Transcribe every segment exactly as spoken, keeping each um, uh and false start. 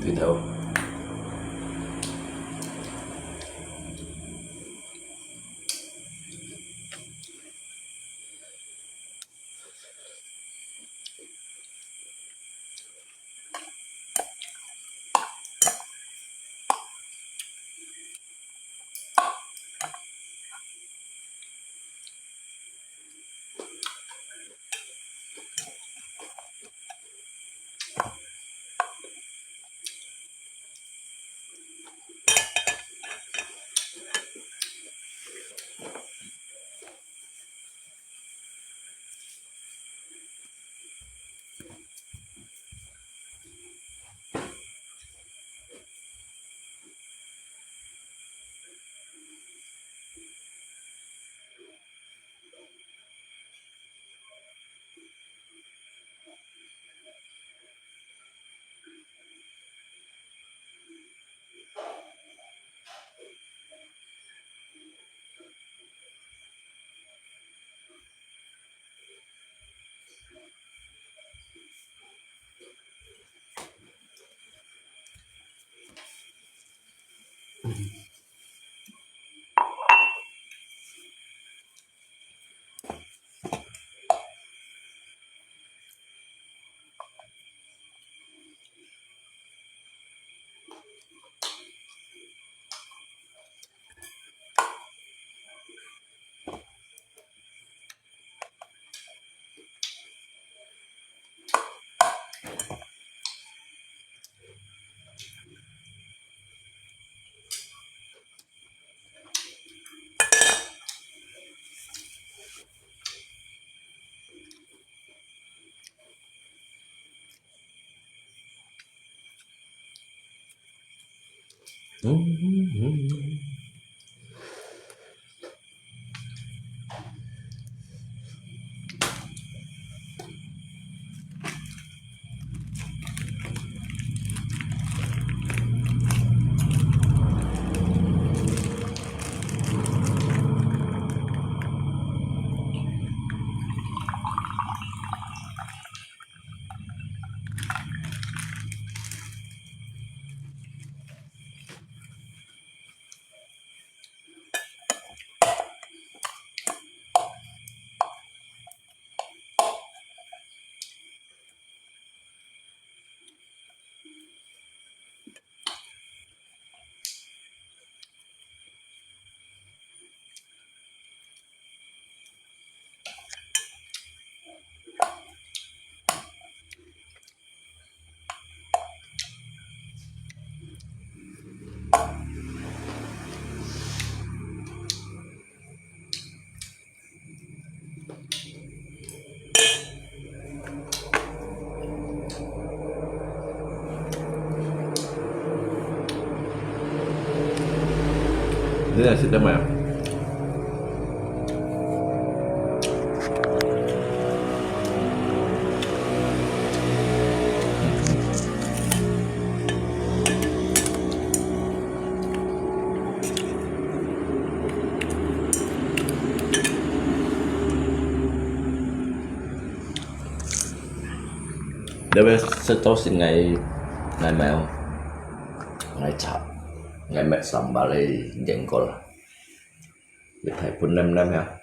對頭。嗯嗯嗯。你來食點麼啊？ 這位食到先，𠊎，𠊎買哦，𠊎炒，𠊎買sambal个原料啦，一大盤淰淰呀，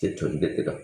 一寸一滴个。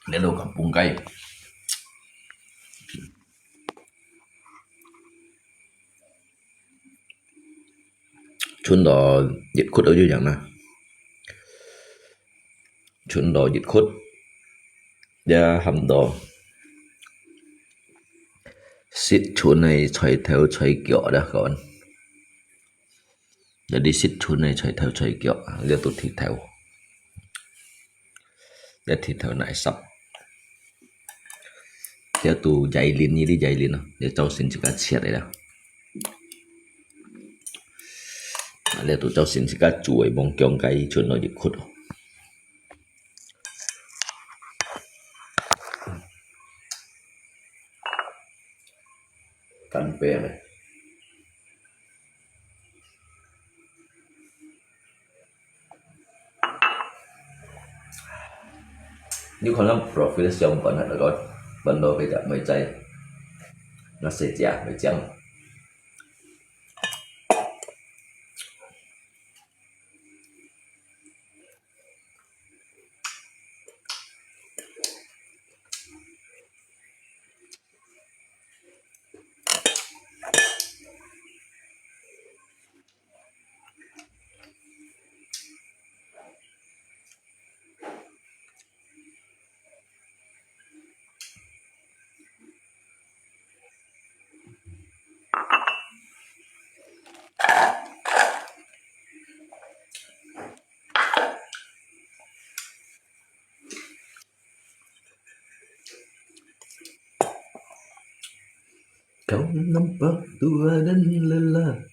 這兜个粄雞。 賸到一窟就贏啦。賸到一窟，也喊到食賸个菜頭菜腳啦，講。Jadi食賸个菜頭菜腳，這都忒頭。 這忒頭泥沙。這都dai lin，這dai lin咯，這朝晨自家切个啦。啊，這都朝晨自家煮个，糜薑雞，全部一窟咯。乾杯咧。 你看咱profile相關个，那個，問到佢就毋會知，那細隻會講。 Kau nampak tua dan lelah,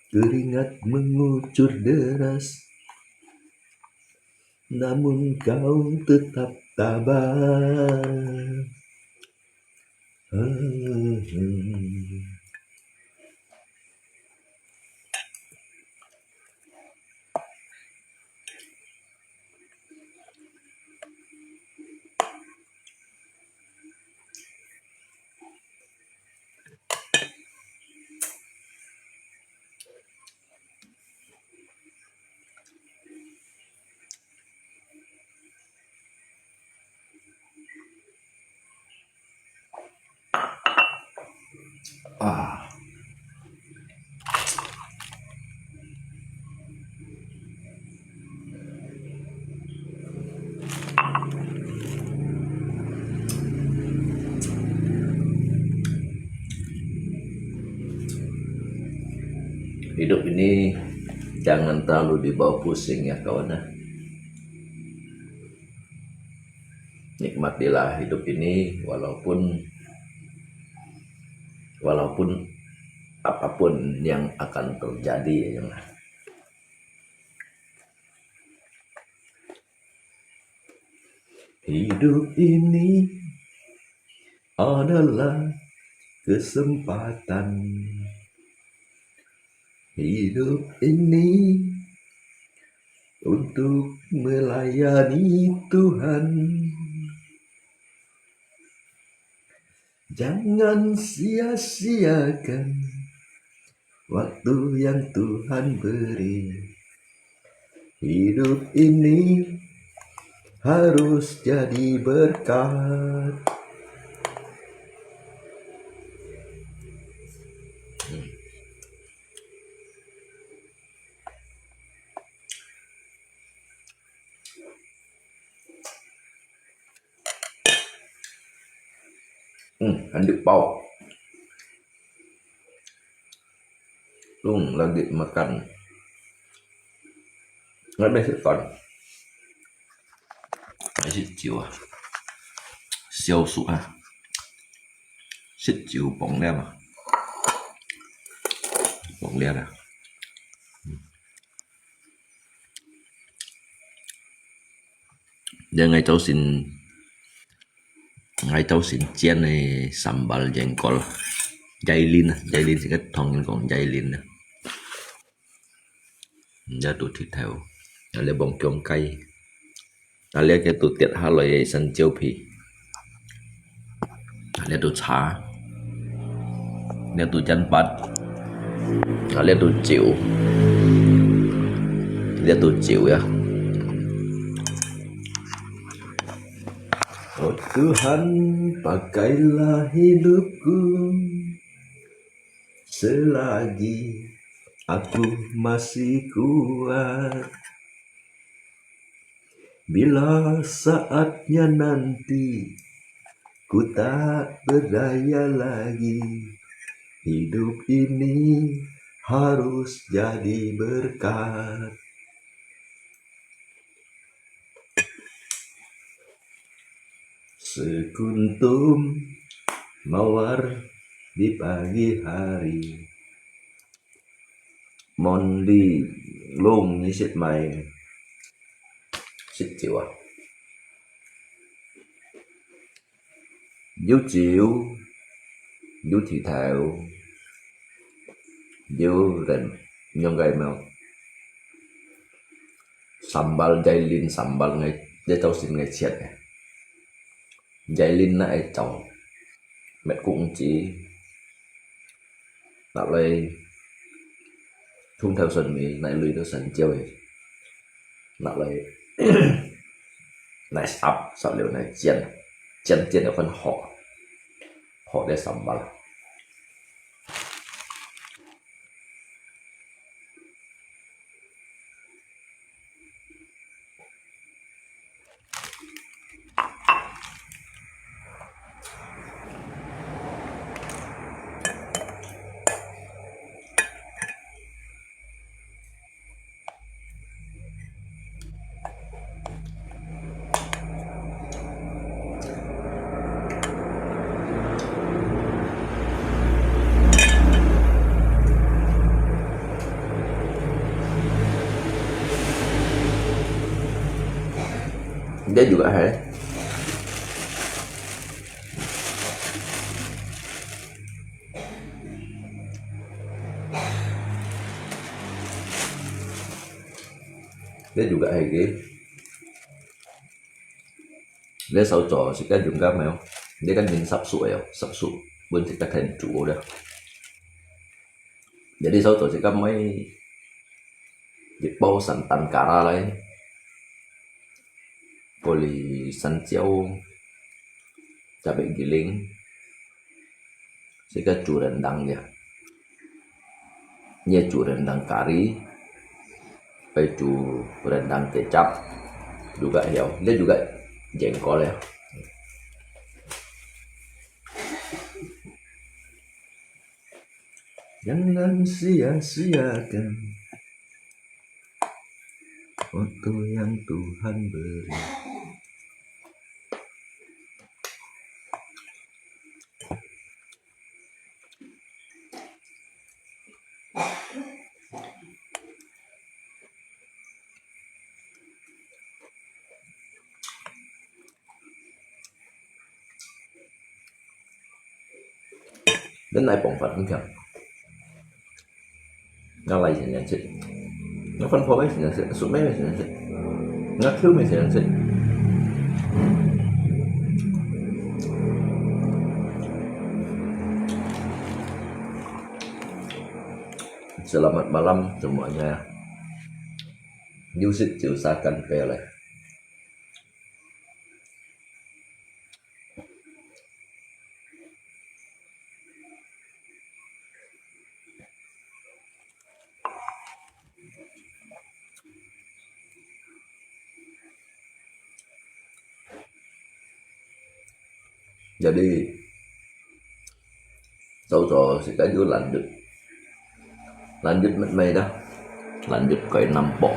keringat mengucur deras, namun kau tetap tabah. Ah. Hidup ini jangan terlalu dibawa pusing ya, kawan, ya. Nikmatilah hidup ini, walaupun, walaupun apapun yang akan terjadi, ya. Hidup ini adalah kesempatan. Hidup ini untuk melayani Tuhan. Jangan sia-siakan waktu yang Tuhan beri. Hidup ini harus jadi berkat. Hmm, lanjut pau. Lung lanjut makan. Ngai meh sit ton. Ngai sit chiu ah. Siau su ah. Sit chiu pong liam ah. Pong liam ah. Then ngai朝晨，ngai朝晨煎个sambal jengkol。Jailin啊，jailin，這个唐人講jailin啊。這都忒頭，這裡糜薑雞，這裡个都跌下來个山椒皮。 這都茶，這都煎粄，啊，這都酒，這都酒呀。Tuhan, pakailah hidupku selagi aku masih kuat. Bila saatnya nanti ku tak berdaya lagi, hidup ini harus jadi berkat. Sekuntum mawar di pagi hari. Mon li lung ni sit mai sit chiu ah. Yû chiu, yû thịt thèo, yû ren, nhông cái mèo. Sambal, jai lin sambal ngai, jai tau sin ngai chiat. Jai lin na ai tau. Mệt cũng chỉ. Nạp lại thun theo xuân Mỹ, nãy lui đó sân chiêu. Nạp lại nãy sập, sập liu nãy chiên. Chiên chiên ở phần họ. Họ để sambal. Dia juga hai. Dia juga hai ke. Dia sau cho, sika jungga mai. Dia kan min sap su ayo, sap su. Bun sika then chu dia. Jadi sau cho sika mai. Di pau santan kara lai. Poli san chiu. Cabe giling. Sika chu rendang dia. Nia chu rendang kari. Pai chu rendang kecap. Juga hiau. Dia juga jengkol ya. Jangan sia-siakan waktu yang Tuhan beri. Then ai bông phật không thiam. Ngak lai sian sian sit. Ngak phun pho mai sian sian sit. Suk mai mai sian sian sit. Ngak khiu mai sian sian sit. Selamat malam semuanya. Nyu sit chiu sa kan pe lai. Jadi, sau cho sika yu lanjut. Lanjut mệt mệt dah. Lanjut koi nampak.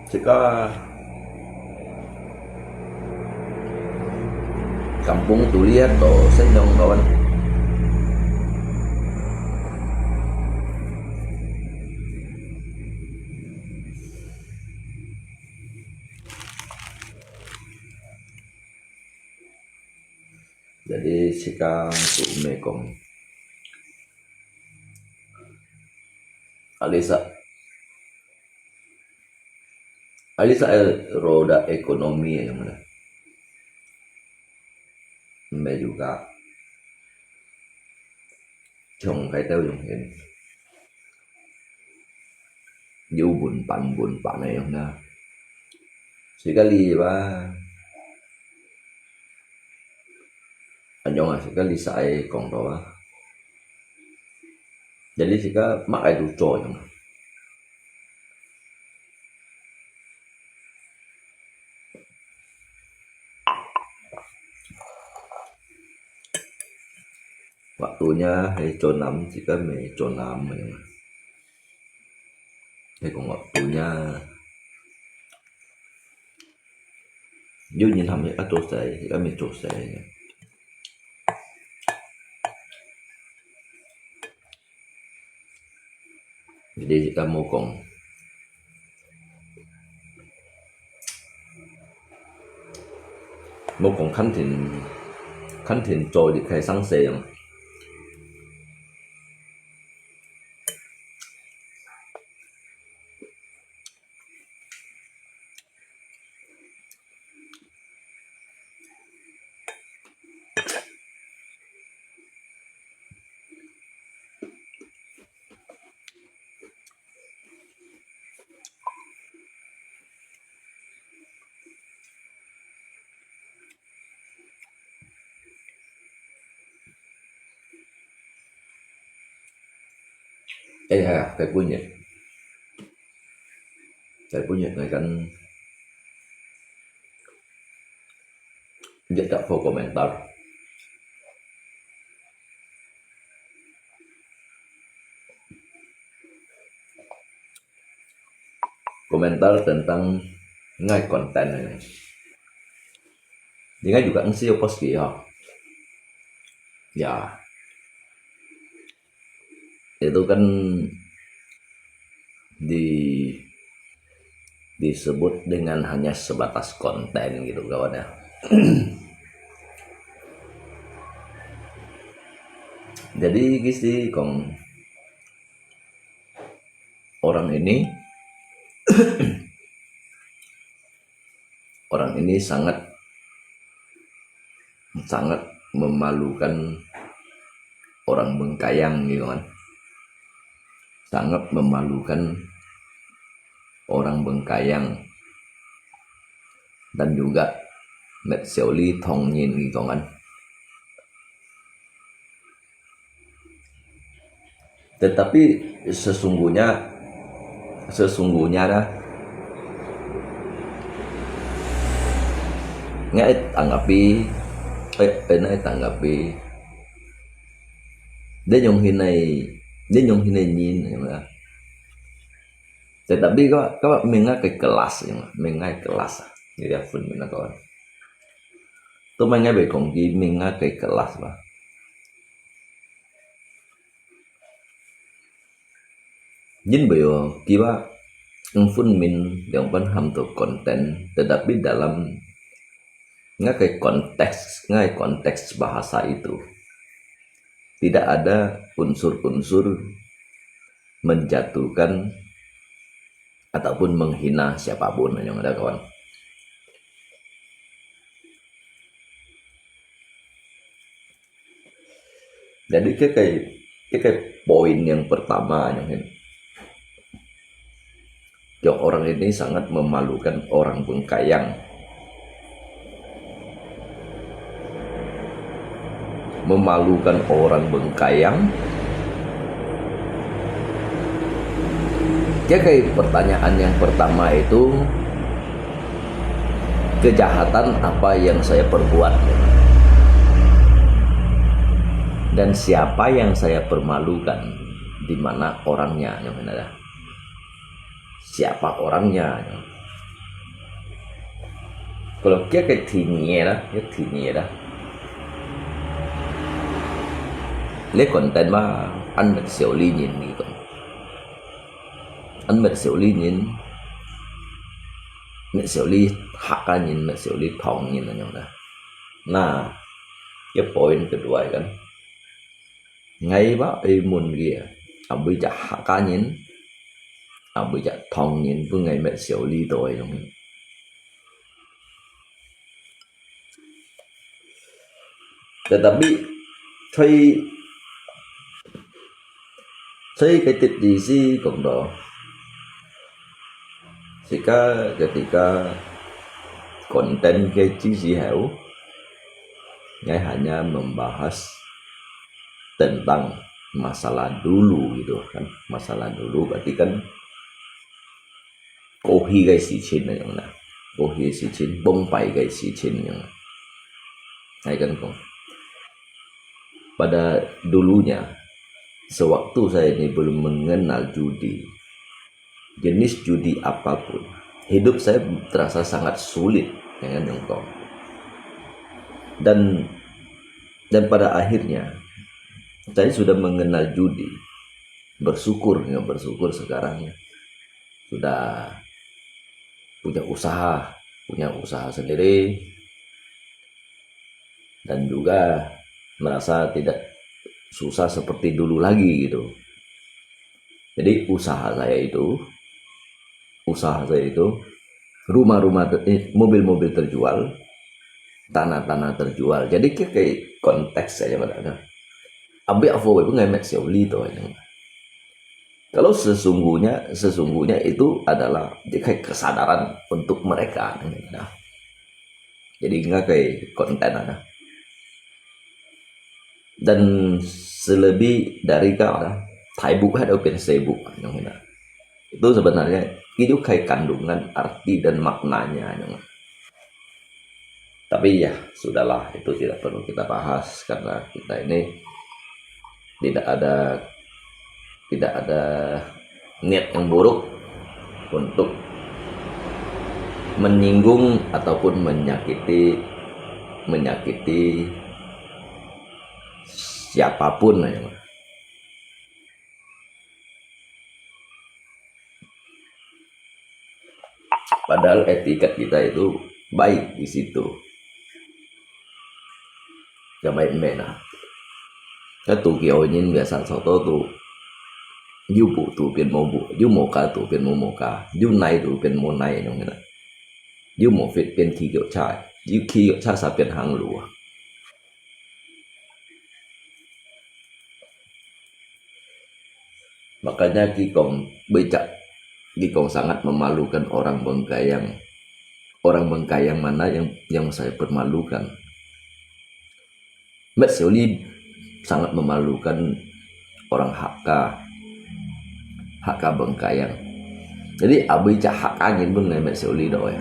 Sika kampung tu liat to senyong kawan. Jadi sika tu mekong. Alisa. Alisa el roda ekonomi yang mana. Mbe juga. Chong kai tau yung hin. Yu bun pan bun pan na yung na. Sika li ba. Anyong ah, sika li sa ai kong to ba. Jadi sika mak ai tu cho yung. Waktunya hai cho nam, sika me cho nam yung. Hai kong waktunya. Yu nyin ham ya to sai, ya mi to sai. Jadi kita mau kong. Mau kong kan tin, kan tin cho di kai sang se yang. Ê ha, cái cuốn nhật. Cái cuốn nhật này gắn viết cả phô komentar. Komentar tentang ngai konten ini. Ngai juga ngsi yo post ki ha. Ya. Itu kan di disebut dengan hanya sebatas konten gitu kawan ya. Jadi kisti kong orang ini orang ini sangat sangat memalukan orang Bengkayang gitu kan. Sangat memalukan orang Bengkayang dan juga Met Xiaoli Tongyin gitu kan. Tetapi sesungguhnya, sesungguhnya dah, ngai tanggapi, eh, eh, ngai tanggapi. Dia nyong hinai, dia nyong hinai nyin, ya. Tetapi kau, kau menga ke kelas, ya, menga kelas. Jadi apa menga kau? Tu menga be kongki menga ke kelas ba. Jin bayo kiwa ng phun min yang pan ham to konten, tetapi dalam ngakai konteks, ngakai konteks bahasa itu tidak ada unsur-unsur menjatuhkan ataupun menghina siapapun, anyong ada kawan. Jadi, ke kai, ke kai poin yang pertama, anyong hin. Yang orang ini sangat memalukan orang Bengkayang. memalukan orang Bengkayang? Jadi pertanyaan yang pertama itu, kejahatan apa yang saya perbuat? Dan siapa yang saya permalukan? Di mana orangnya? Siapa orangnya? Kalau kia ke tini lah, kia tini lah. Lê konten ba ăn mệt xéo ly nhìn đi kon. Ăn mệt xéo ly nhìn. Mệt xéo ly hak ka nhìn, mệt xéo ly thong nhìn là nhau dah. Nah, cái point kedua kan. Ngai ba ê mun kia. Abui chak hak ka nhìn. Abui chak thong nhìn, bu ngai mệt xéo ly toi yung. Tetapi, saya, saya ketidak di si kong do. Sika ketika konten ke sisi hau, ngai hanya membahas tentang masalah dulu gitu kan. Masalah dulu berarti kan 過去个事情那樣啦，過去个事情，崩壞个事情那樣。Saya kan kong, pada dulunya, sewaktu saya ini belum mengenal judi, jenis judi apapun, hidup saya terasa sangat sulit dengan nyongkong. Dan dan pada akhirnya, saya sudah mengenal judi. Bersyukur, ya, bersyukur sekarang sudah punya usaha, punya usaha sendiri, dan juga merasa tidak susah seperti dulu lagi gitu. Jadi usaha saya itu, usaha saya itu, rumah-rumah ter-, eh, mobil-mobil terjual, tanah-tanah terjual. Jadi ke, ke konteks saja pada kan. Abi apa pun ngai mệt xéo ly toi. Kalau sesungguhnya, sesungguhnya itu adalah dia kayak kesadaran untuk mereka. Jadi ngai ke konten ada. Dan selebih dari ka lah, Thai buk ada open Facebook yang mana. Itu sebenarnya itu kayak kandungan arti dan maknanya yang. Tapi ya, sudahlah, itu tidak perlu kita bahas karena kita ini tidak ada tidak ada niat yang buruk untuk menyinggung ataupun menyakiti menyakiti siapapun yang. Padahal etikat kita itu baik di situ. Yang baik mena. Katu kiau nyin biasa soto tu. Yu bu tu pian mo bu, yu mo ka tu pian mo mo ka, yu nai tu pian mo nai nyong na. Yu mo fit pian ki kiau cha, yu ki kiau cha sa pian hang lu. Makanya kikong becak, kikong sangat memalukan orang Bengkayang. Orang Bengkayang mana yang yang saya permalukan? Met Siuli sangat memalukan orang Hakka, Hakka Bengkayang. Jadi abis cak Hakka nyin pun ngai Met Siuli doi.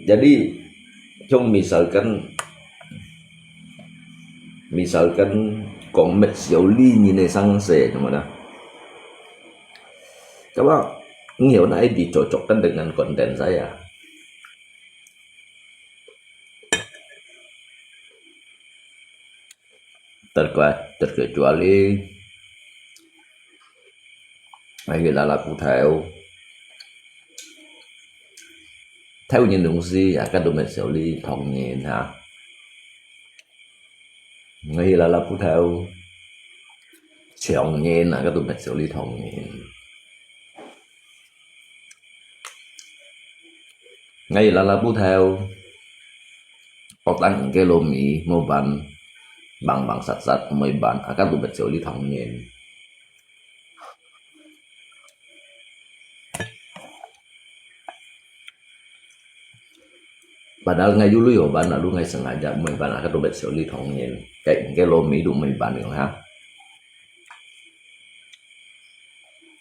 Jadi, 像 misalkan, misalkan 講 Met Siuli nyin e sang se, 怎麼呢？ Coba, ngiau na dicocokkan dengan konten saya. Terkua-, terkecuali, ai, lala ku thêu. Thêu nyin 東西 ya, kan tu Met Siuli thong nyin ha. Ngai lala ku thêu. Chong nyin ha, kan tu Met Siuli thong nyin. Ngai lala ku thêu. Otang ke lo mi, mo ban. Bang bang sat sat, mo ban. Akan tu Met Siuli thong nyin. Padahal ngai yulu yo ban, lalu ngai sengaja mai ban, aka dompet soli thongin. Kayak ngai lo mi du mai ban yo ha.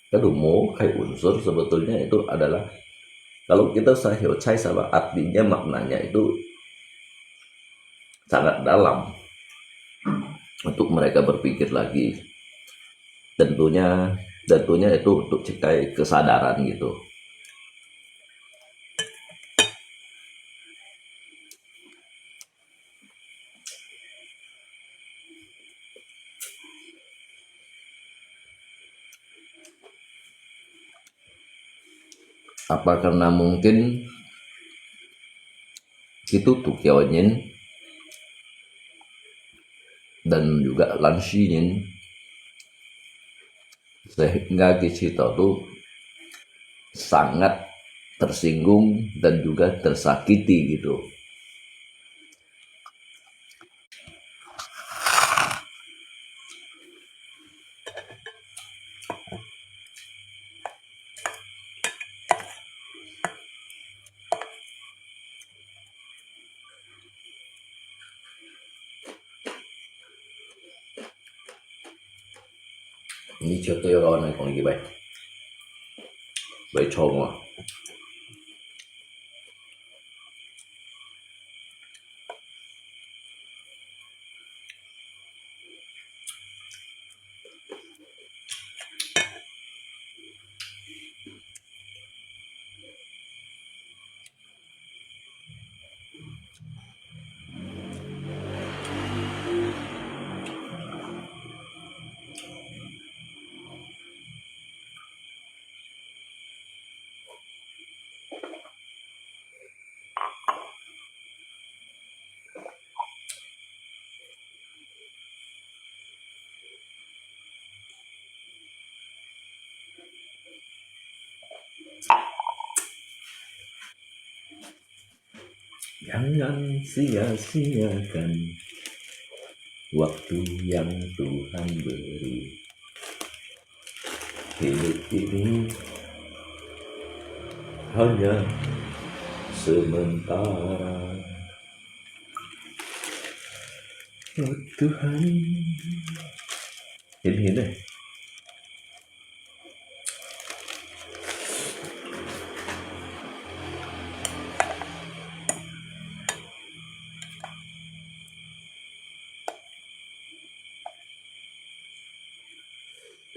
Kadu mo kai unsur sebetulnya itu adalah kalau kita sahiyo cai sama artinya maknanya itu sangat dalam untuk mereka berpikir lagi. Tentunya tentunya itu untuk citai kesadaran gitu. Apa karena mungkin itu Tokyo-nyin dan juga Lansi-nyin sehingga di situ tu sangat tersinggung dan juga tersakiti gitu. Ni cho tôi lo này còn gì vậy? Vậy cho mà. Jangan sia-siakan waktu yang Tuhan beri. Hidup ini hanya sementara. Oh Tuhan. Hin-hin eh.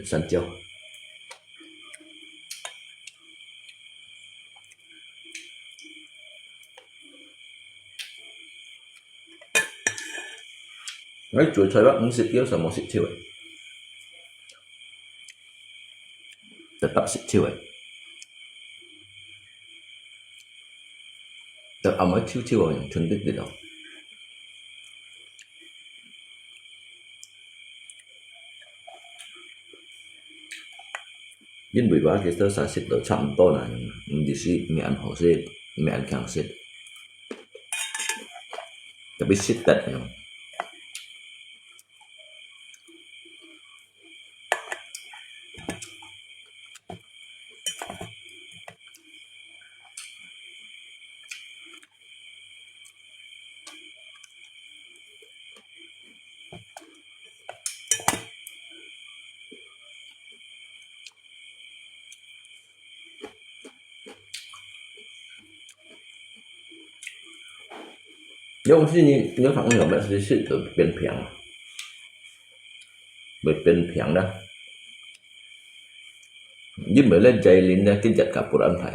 Săn chiêu. Ngai chuối choi bak, ngi sit kiêu sa mo sit chiu eh. Tetap sit chiu eh. Tetap amoi chiu chiu eh, yang chun dit dit oh. Yin bui ba kì tơ sa sit lơ chăm to na, yin di si mi ăn hô sit, mi ăn kiang sit. Tapi sit tet yang. Yung si ni, yung thang yung mẹ si sit to piên phiang. Mẹ piên phiang đó. Yin mẹ lên jai lin đó, cái giật cả pur ăn phải.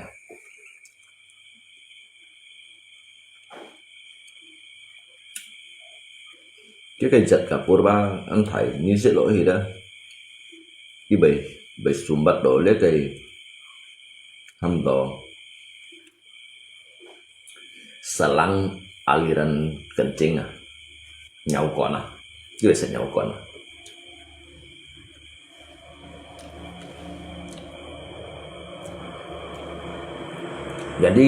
Cái cái giật cả pur ba ăn phải, ni sit lôi hi đó. Cái bầy, bầy sum bắt đầu lấy cái hâm đó. Selang aliran kencing ah. Nyau kon ah. Itu bisa nyau kon ah. Jadi,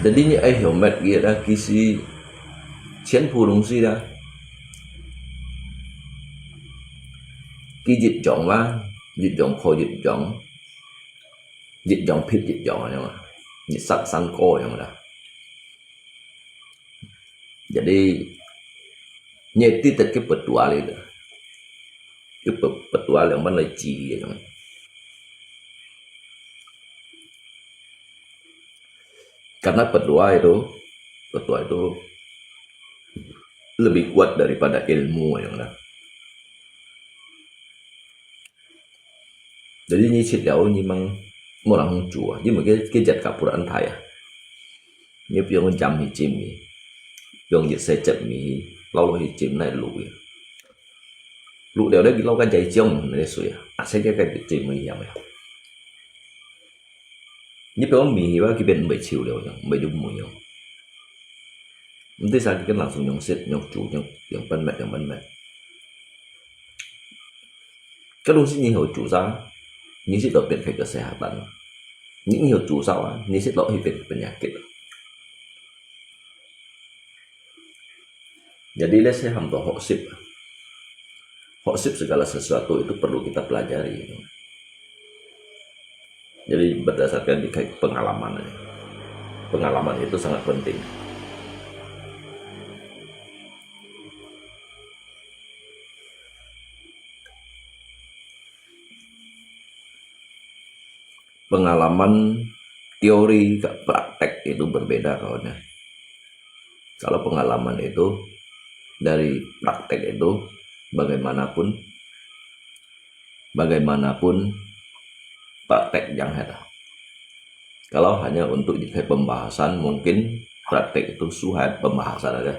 jadi ni ai hiomet kira kisi sian pulung si dah. Ki jit jong wa, jit jong ko jit jong. 一樣撇一樣恁樣啊，一山山高恁樣啦。Jadi，你知得个berdoa了，个berdoa了，慢慢来记个。Karena berdoa itu，berdoa itu lebih kuat daripada ilmu，个啦。Jadi你食了，你吂無人煮啊，因為佢佢隻kapur安排啊，你毋用鹽去浸佢，用一些汁米撈落去浸來滷啊，滷了咧，佢撈个雞醬个水啊，啊，先个个浸佢鹽啊。 你比如米去啊，佢變毋會臭了樣，毋會有味哦。毋知啥，佢个langsung用食，用煮，用用焖焖，用焖焖。Kalau si你好煮啥，你食到變開个kesehatan。你你好煮啥啊，你食到去變變penyakit。Jadi咧，係喊做學習。學習 segala sesuatu itu perlu kita pelajari. Jadi berdasarkan di pengalaman. Pengalaman itu sangat penting. Pengalaman teori ke praktek itu berbeda kawan ya. Kalau pengalaman itu dari praktek itu bagaimanapun bagaimanapun praktek yang ada. Kalau hanya untuk dikai pembahasan, mungkin praktek itu suhat pembahasan aja.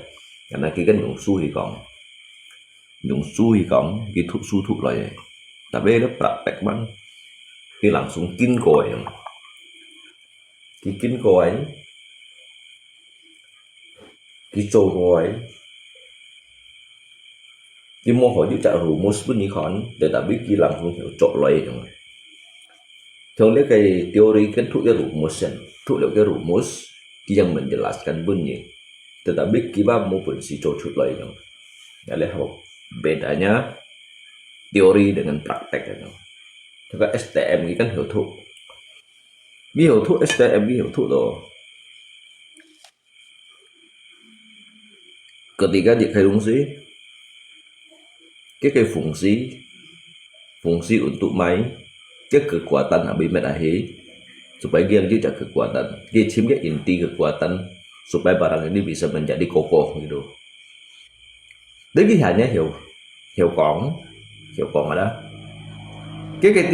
Karena kita kan 用書去講，用書去講，佢讀書讀來个。Tapi ada praktek mang，佢 langsung 經過个，佢經過个。 佢做過个，佢無好有隻rumus分你看，tetapi佢 langsung做來个。像這个 teori kan 讀个 rumus kan，讀了个 rumus，佢 yang menjelaskan分你，tetapi佢 ba 無本事做出來个。Jadi bedanya teori dengan praktek。Coba STM佢 kan 曉讀，佢曉讀STM，佢曉讀咯。 Ketika 你開東西，佢个 fungsi，fungsi untuk mai，佢个 kekuatan habis met ahi，supaya dia 有隻 kekuatan，佢尋个 inti kekuatan，supaya barang ini bisa menjadi kokoh gitu。Tapi hanya 曉曉講，曉講个啦。佢个誒，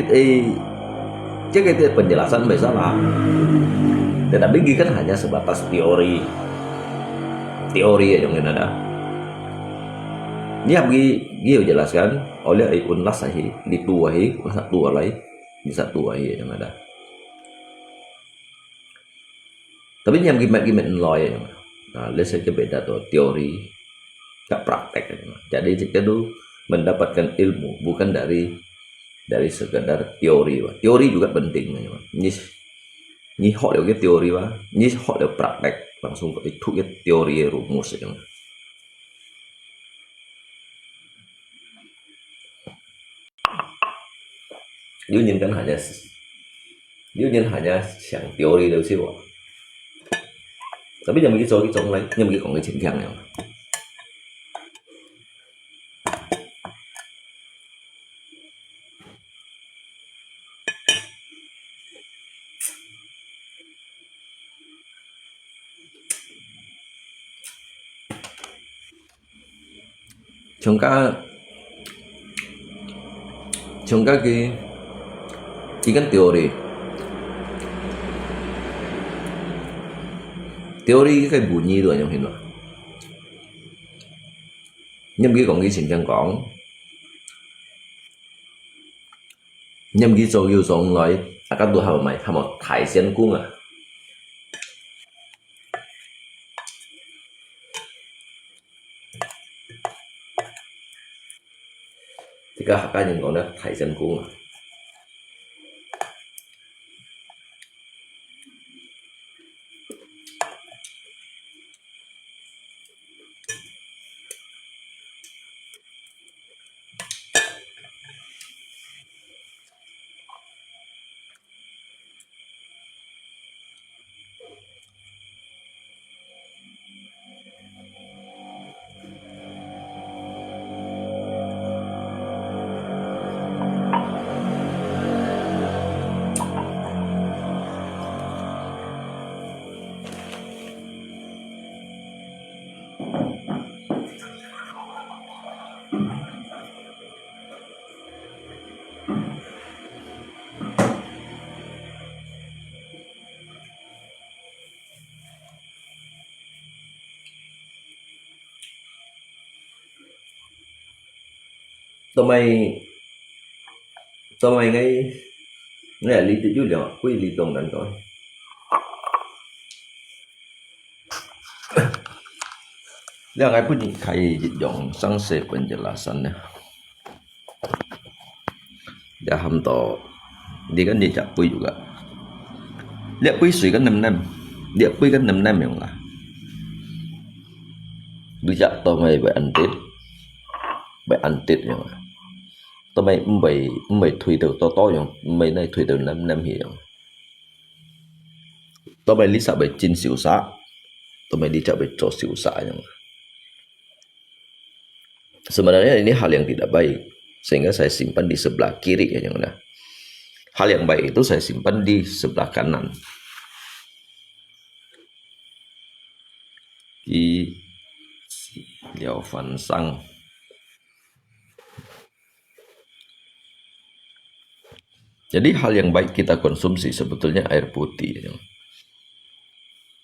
佢个penjelasan 毋係salah，tetapi佢 kan hanya sebatas teori，teori个樣个啦。你喊佢，佢有 jelaskan，oleh ai unlas ahi，你tu ahi，unlas tu alai，你sa tu ahi个樣个啦。 Tapi 你喊佢乜佢乜毋來个。Nah，這係个beda to teori 个 praktek。Jadi kita tu mendapatkan ilmu bukan dari dari sekadar teori. Teori juga penting。你你學了个 teori 哇，你學了 praktek，langsung 佢讀个 teori 个 rumus。 有人kan hanya，有人 hanya 想 teori 就係哇。Tapi 你毋去做，去做來，你毋去講佢真強了。 像个，像个佢，佢个 teori，teori 个文字都係樣形咯。你毋去講佢真正講，你毋去做又上來，啊，該都好買，還無大仙公啊。 這个客家人講咧，大仙公啊。做麼个，做麼个𠊎，𠊎這裡有兩，歸裡當難講。這𠊎分你開一樣詳細分一下先呢。這喊到，你看你隻杯有个，這杯水个黏黏，這杯个黏黏樣啦。你隻到尾會安定，會安定樣啊。 做麼毋會，毋會推到多多樣，毋會來推到黏黏去樣。做麼你煞會真受煞，做麼你就會做受煞樣。Sebenarnya ini hal yang tidak baik, sehingga saya simpan di sebelah kiri yang mana. Hal yang baik itu saya simpan di sebelah kanan. Di 了凡生。 Jadi hal yang baik kita konsumsi sebetulnya air putih.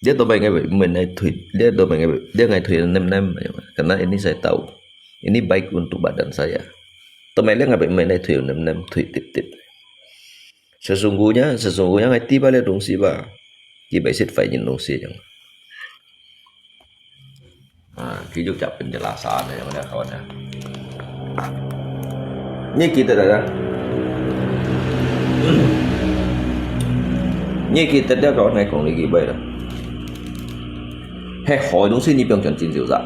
Dia tu baik ngai baik, men ai thui, dia tu baik ngai baik, dia ngai thui nem nem. Karena ini saya tahu, ini baik untuk badan saya. Tu mai dia ngai baik men ai thui nem nem, thui tip tip. Sesungguhnya, sesungguhnya ngai tiba le 东西吧，基本是反映东西样。 啊，繼續講分你拉沙呢，有沒有？好的。你記得了？你記得了，講來講你記得了。係好个東西，你毋好講真受煞；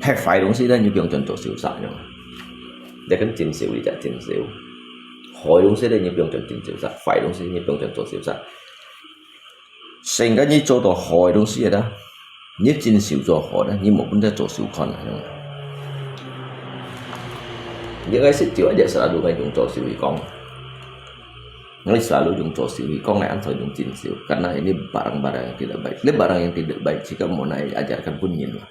係壞个東西呢，你毋好講做受煞，有沒有？這跟真受一隻真受。好个東西呢，你毋好講真受煞；壞个東西，你毋好講做受煞。 成个你做到好个東西啦，你真受做好啦，你無本事做受看啊。你个識就係selalu用做受去講，你selalu用做受去講，你安到用真受，karena ini barang-barang yang tidak baik。你barang yang tidak baik，自家無愛ajarkan分人啦。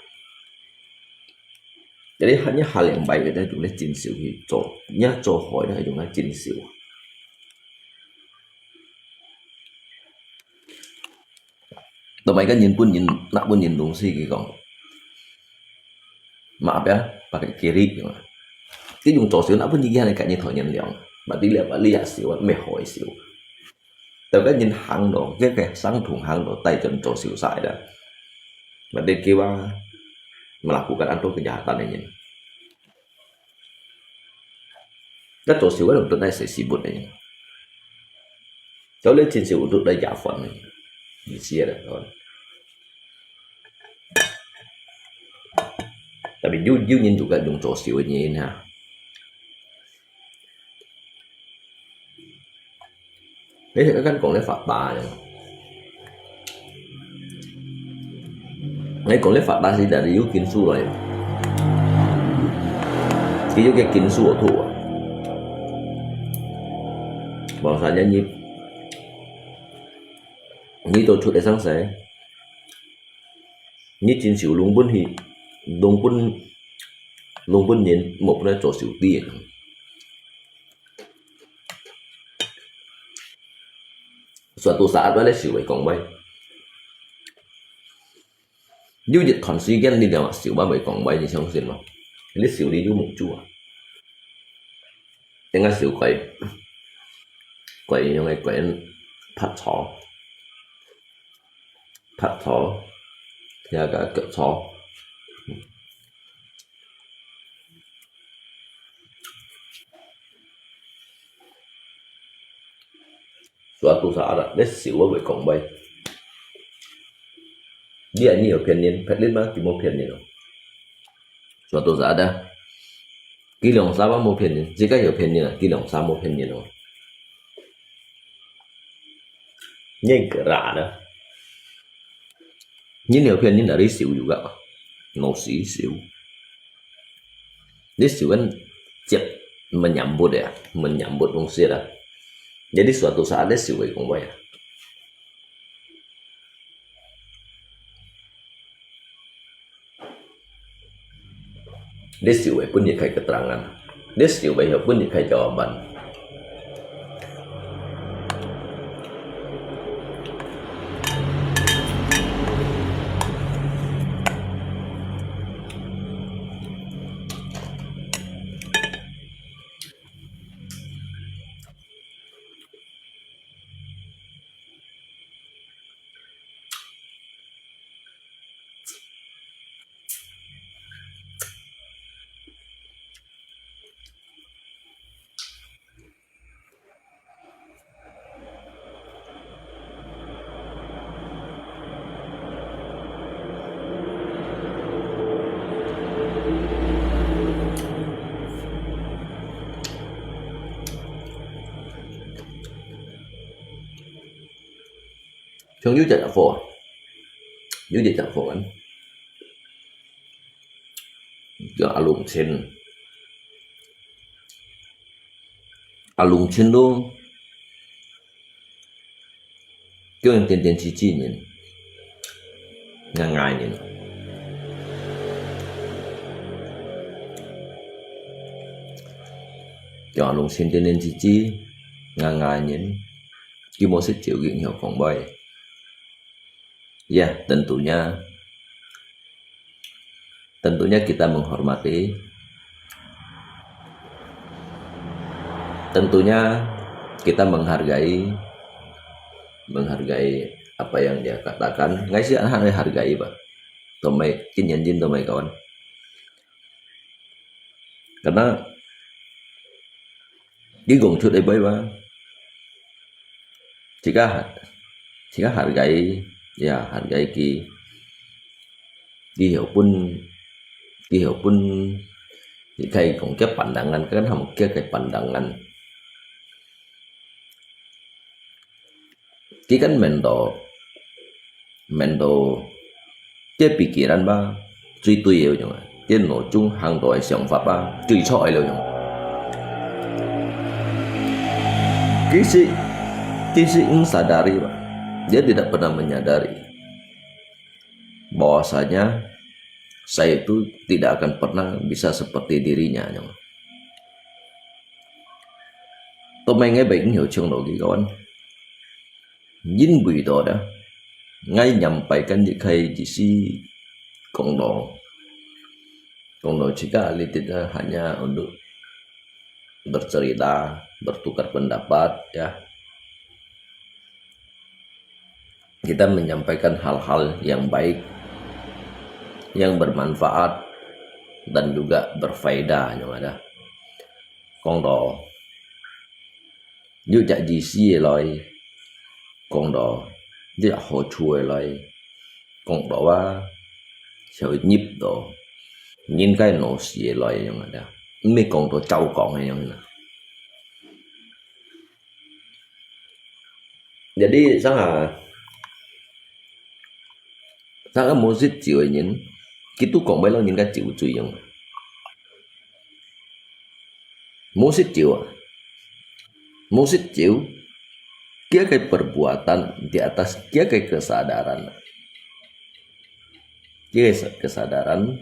Jadi hanya hal yang baik kita用來真受去做，你做好啦，用來真受。 Tau mai kan人分人，拿分人東西佢講，maaf ya，pakai kiri，佢用左手拿分你，佢還係跟你討人量，berarti你，你也受啊，毋係好个受。Tau kan人行路，佢个相同行路，帶轉左手晒啦。Berarti佢話，melakukan anto kejahatan个人。 Dah左手个人都在洗洗不呢。Kau le chin siu untuk dah jafon ni. Di sia dah kawan. Tapi you you nyin juga yung 左手 nyin ha. Ê, kan kong lê phạt ta ya. Ê, kong lê phạt ta si dari yu kin su rồi. Ki yu ke kin su ở thu à. Bahwasanya nyi nyi tổ chức để sáng sẻ. Nyi chin siu lung bun hi lung bun lung bun nyin một bun tổ siu ti. Suatu saat wale siu wei kong wei. Yu yit thon si gen ni liang siu wei kong wei, 你相信嗎？你 siu li yu muk chu à. Tengah siu koi koi yung ai koi phat cho. Phat cho. Ya ka kep cho. Suatu saat, ah, nè siu wei kong wei. Dia ni yo pian nin, pet lin ma ki mo pian nin lo. Suatu saat, ah, ki long sa ma mo pian nin, jika yo pian nin, ah, ki long sa mo pian nin lo. Nyen ke ra da. Nyen yo pian nin dari siu juga. No si siu. Ni siu kan cep menyambut ya, menyambut 东西 lah. Jadi suatu saat ni siu wei kong wei ya. Ni siu wei pun ni kai keterangan. Ni siu wei pun ni kai jawaban. 像有一隻貨，有一隻貨啊，叫阿龍千，阿龍千咯，叫人點點滴滴人，𠊎𠊎人。叫阿龍千點點滴滴，𠊎𠊎人，佢無食酒，佢有講話。 Ya, tentunya, tentunya kita menghormati, tentunya kita menghargai, menghargai apa yang dia katakan. Ngai si anak hargai ba. Tomai, kinyanjin tomai kawan. Karena 佢講出來話，自家自家hargai，ya hargai佢，佢有分，佢有分，佢可以講佢pandangan，kan hamo佢个pandangan。 佢kan面對，面對，佢pikiran ba，最對个樣啊，佢腦中行到个想法ba，最錯个了樣。其實，其實 sadari ba, dia tidak pernah menyadari bahwasanya saya itu tidak akan pernah bisa seperti dirinya, yang. Tomai ngai bai ngin heo chhiong lo ki kawan. Ngin bui to da. Ngai nyampaikan di khai di si kong do. Kong do chika litit na hanya untuk bercerita, bertukar pendapat, ya. Kita menyampaikan hal-hal yang baik, yang bermanfaat, dan juga berfaedah, yang ada. Kong do, yu jak di si lai, kong do, yu jak ho chu lai, kong do wa, xiao nyip do, ngin kai no si lai, yang ada. Mi kong do chau kong, yang ada. Jadi, sanga, sanga 無食酒个人，佢都講毋到人家酒醉樣。無食酒啊，無食酒，佢个perbuatan di atas佢个kesadaran。 Jadi, kesadaran,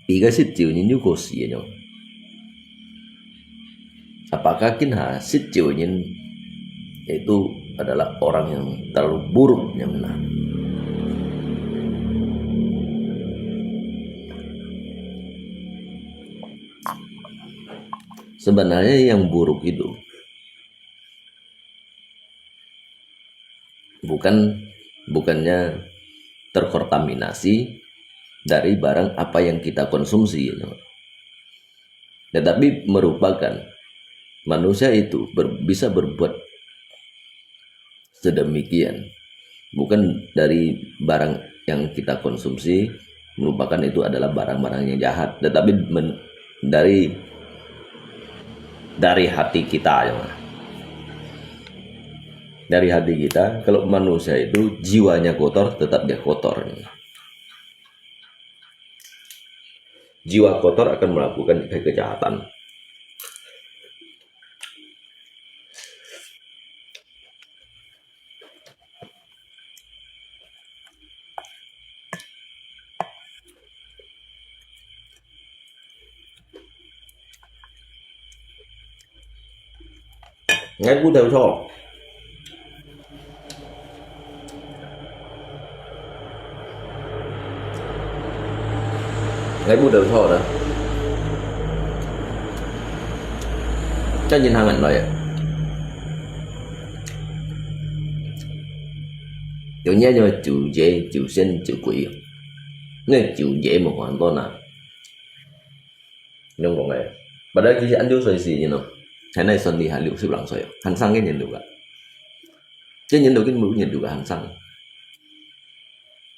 tiga 食酒人有過死个喏。Apakah 今下食酒人 itu adalah orang yang terlalu buruk yang mana? Sebenarnya yang buruk itu bukan, bukannya terkontaminasi dari barang apa yang kita konsumsi, gitu. Tetapi merupakan manusia itu ber-, bisa berbuat sedemikian. Bukan dari barang yang kita konsumsi, merupakan itu adalah barang-barang yang jahat, tetapi men-, dari, dari hati kita, ya. Dari hati kita, kalau manusia itu jiwanya kotor, tetap dia kotor. Jiwa kotor akan melakukan kejahatan. Ngai bu tau cho. Ngai bu tau cho đó. Chắc nhìn hàng ảnh rồi ạ. Chủ nghĩa nhưng mà chủ dễ, chủ sen, chủ quỷ. Nên chủ dễ một hoàn toàn là. Nung kong e. Padahal kisi anju soi si, you know. Hai nai son di ha liu sip lang soi. Han sang ke nyen du ga. Ke nyen du ke mu nyen du ga han sang.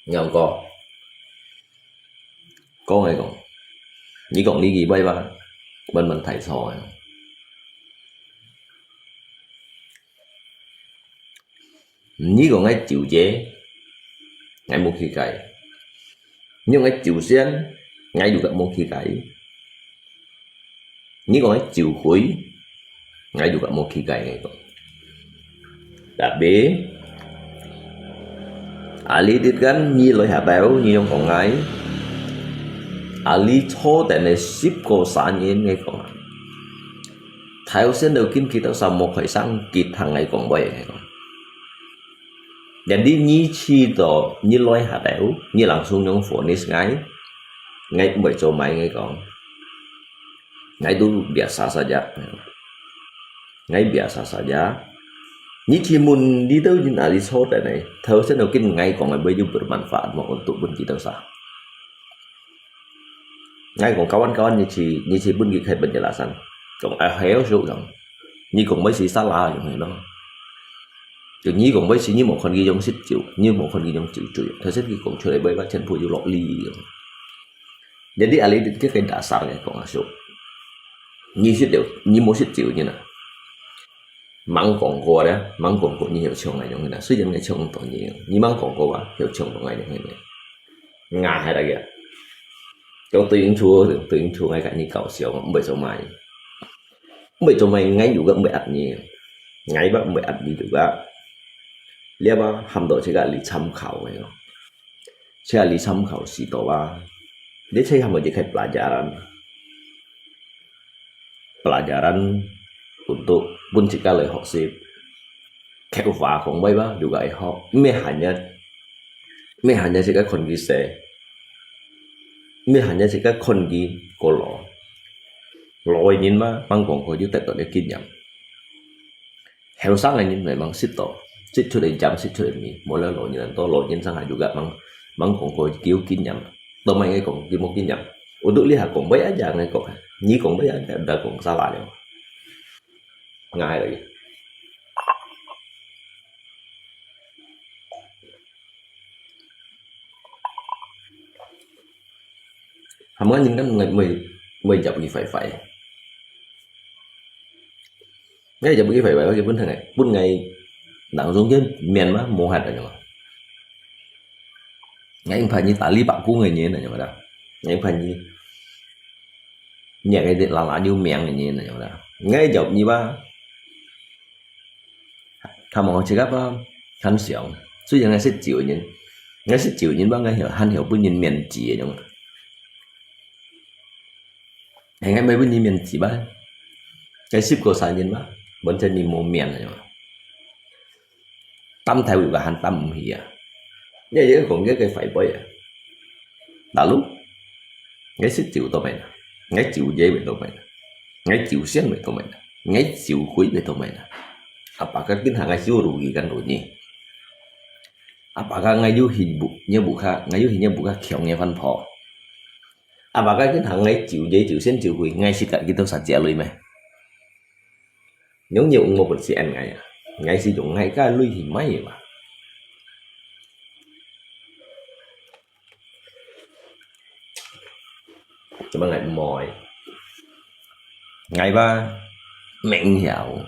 Ngiao ko. Kong e kong. Ni kong ni ki bai ba. Ban ban thai so e. 你講𠊎酒醉，𠊎無去戒；你講𠊎酒仙，𠊎又無去戒；你講𠊎酒鬼，𠊎又無去戒，𠊎講。Tapi，ahli dit kan你來下兜，你用講𠊎，ahli坐等个十個三人，𠊎講。頭先到今佢兜儕無開聲，佢聽𠊎講話，𠊎講。Jadi你試著，你來下兜，你langsung用vonis𠊎，𠊎毋會做麼个，𠊎講。𠊎都biasa saja。 𠊎biasa saja。你試問這兜人ahli坐等个，頭先到今𠊎講个話有bermanfaat無untuk分佢兜儕？𠊎講kawan-kawan，你試，你試分佢開penjelasan。講，哎，還有少講，你講話係salah，用个咯。就你講話係你無看佢用食酒，你無看佢用酒醉。頭先佢講出來話，全部有落理。Jadi ahli dit佢个dasar，𠊎講啊，叔。你食酒，你無食酒，你呐。 吂講過咧，吂講過你曉唱該種个啦。雖然𠊎唱毋到你，你吂講過啊，曉唱到該種个。𠊎還來个，講對應處，對應處，𠊎跟你搞笑，毋會做麼个，毋會做麼个，𠊎又个毋會壓你，𠊎吧毋會壓你，對吧？你吧，喊到自家來參考个咯，自家來參考試著啊，你自家喊到自家pelajaran。 pelajaran untuk分自家來學習。客話講話吧，又愛學，毋係hanya，毋係hanya自家看佢細，毋係hanya自家看佢過老。老个人嘛，吂講過有得到个經驗。後生个人慢慢識到，識出个針，識出个米，無了老人多，老人生還有个吂，吂講過佢有經驗。 都毋係𠊎講，佢無經驗。Untuk你下講話aja，𠊎講，你講話aja，udah講salah了。𠊎來。Hamba人kan每，每，每日佢壞壞。 𠊎就分佢壞壞，佢本來，本來當中間面嘛，無閒个嘛。𠊎怕你打理白工个人，你知道？𠊎怕你，你个拉拉有名个人，你知道？𠊎就你吧，他們自家吧，很想，雖然𠊎識酒个人，𠊎識酒个人吧，𠊎曉，還曉分人面子个種。 𠊎，𠊎毋會分你面子吧？𠊎識過三年吧，完全你無面个嘛。擔頭又還擔毋起啊！你又講這个壞話啊！Lalu，𠊎識酒到尾啦，𠊎酒爺會到尾啦，𠊎酒仙會到尾啦，𠊎酒鬼會到尾啦。Apakah今下𠊎就rugi kan rugi？Apakah𠊎又去屋，若屋下，𠊎又去若屋下強个番婆？ Apakah今下𠊎酒爺酒仙酒鬼，𠊎識得幾多儕借鐳咩？用用無本事安𠊎啊！𠊎係用𠊎个鐳去買嘛。做麼个𠊎毋愛？𠊎吧，毋曉。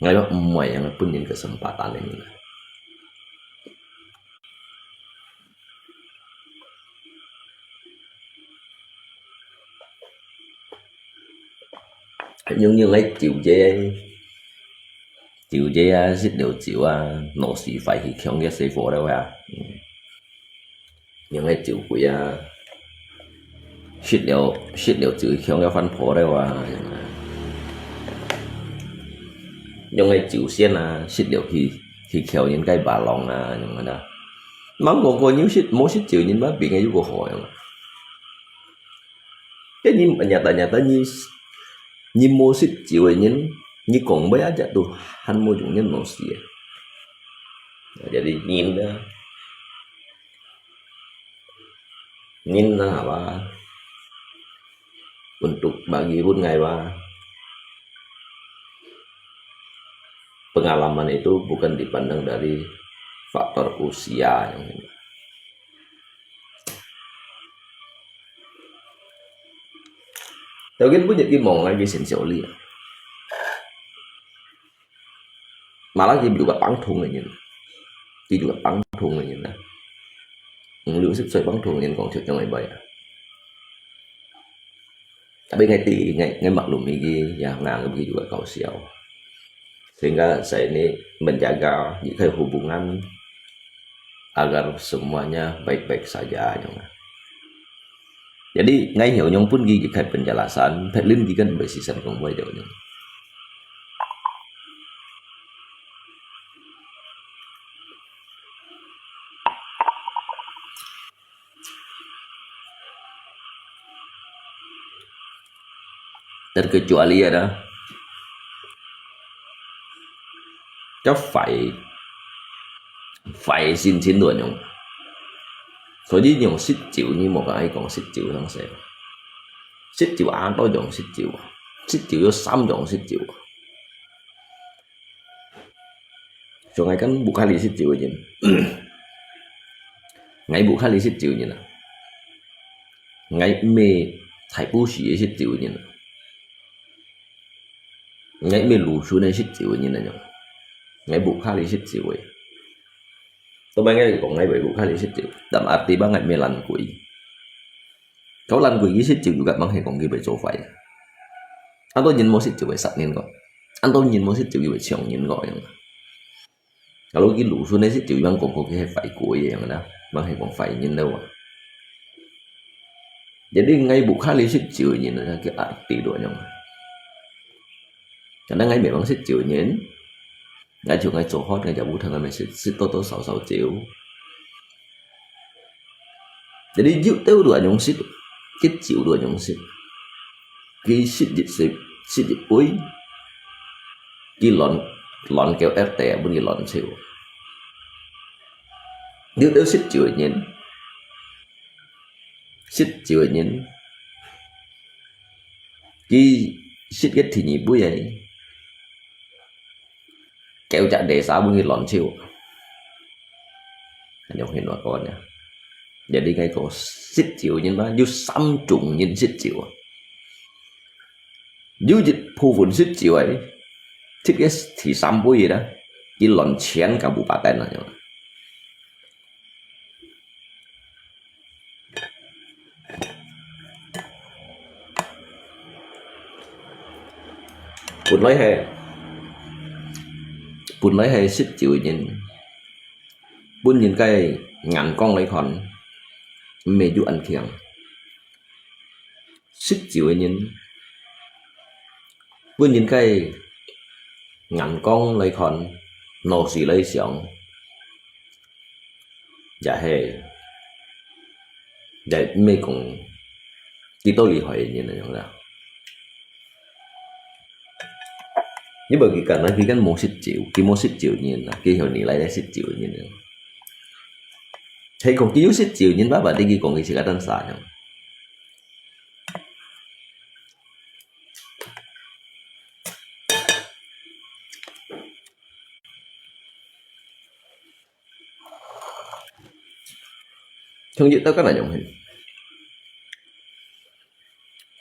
𠊎吧，毋愛讓分人kesempatan个人啊。 用用个酒爺，酒爺啊，食了酒啊，腦屎壞去強个死火了啊！嗯，用个酒鬼啊，食了，食了酒強个番婆了啊！用个酒仙啊，食了去，去敲人个巴郎啊，用个啦。吂講過有食，無食酒人嘛，病个又過好个嘛。 該你nyata-nyata你，你無食酒个人，你講話aja都還無用人腦屎个。Jadi人啊，人啊，apa？Untuk bagi pun ngai apa？Pengalaman itu bukan dipandang dari faktor usia yang ini. 頭先本日佢望𠊎个成績哩。Malah佢有个幫同个人，佢有个幫同个人啊。五六十歲幫同个人講出樣个話啊。Tapi ngai ti, ngai, ngai maklum iki ya ngang iki juga kau siau. Sehingga saya ini menjaga, jika hubungan agar semuanya baik-baik saja, nyong. Jadi, ngai hiau nyong pun ki, ki khai penjelasan, phet lin ki kan bai sisan kong bai jauh nyong. Terkecuali ada, 个壞，壞心情都恁樣。所以用食酒，你莫講愛講食酒上勢。食酒啊，多種食酒啊，食酒有三種食酒啊。 像𠊎kan bukan食酒个人，𠊎bukan食酒个人啊，𠊎毋係大部時个食酒个人啊，𠊎毋係路順个食酒个人啊，𠊎bukan食酒个。Tapi𠊎講𠊎bukan食酒，但arti吧𠊎毋係懶鬼。 Kau懶鬼佢食酒juga，吂係講佢會做壞。恁多人無食酒會殺人个，恁多人無食酒佢會搶人个樣。Kalau佢路順个食酒，吂講過佢係壞鬼个樣啦，吂係講壞人了啊。Jadi ngai bukan食酒个人啊，佢arti都樣啊。Kadang ngai memang食酒个人，ngai就ngai做好，ngai就無通，ngai食，食多多少少酒。 Jadi有兜都恁樣食，佢酒都恁樣食。佢食一細，食一杯，佢亂，亂叫R T，分佢亂笑。有兜食酒个人，食酒个人，佢食个第二杯个， 叫隻地沙分佢亂笑。恁樣形容講呀。Jadi該個食酒人嘛，有三種人食酒啊。有一部分食酒个，食个第三杯个啦，佢亂搶甲無把單啊，樣。 本來係，本來係食酒个人，本人个眼光來看，毋係有恁強。食酒个人，本人个眼光來看，腦屎來想， 也係，也毋係講幾多厲害个人來樣啦。因為佢敢若佢敢無食酒，佢無食酒个人啊，佢向你來來食酒个人啊。係講佢有食酒个人，爸爸你佢講佢自家單啥樣。 像一兜个那種係，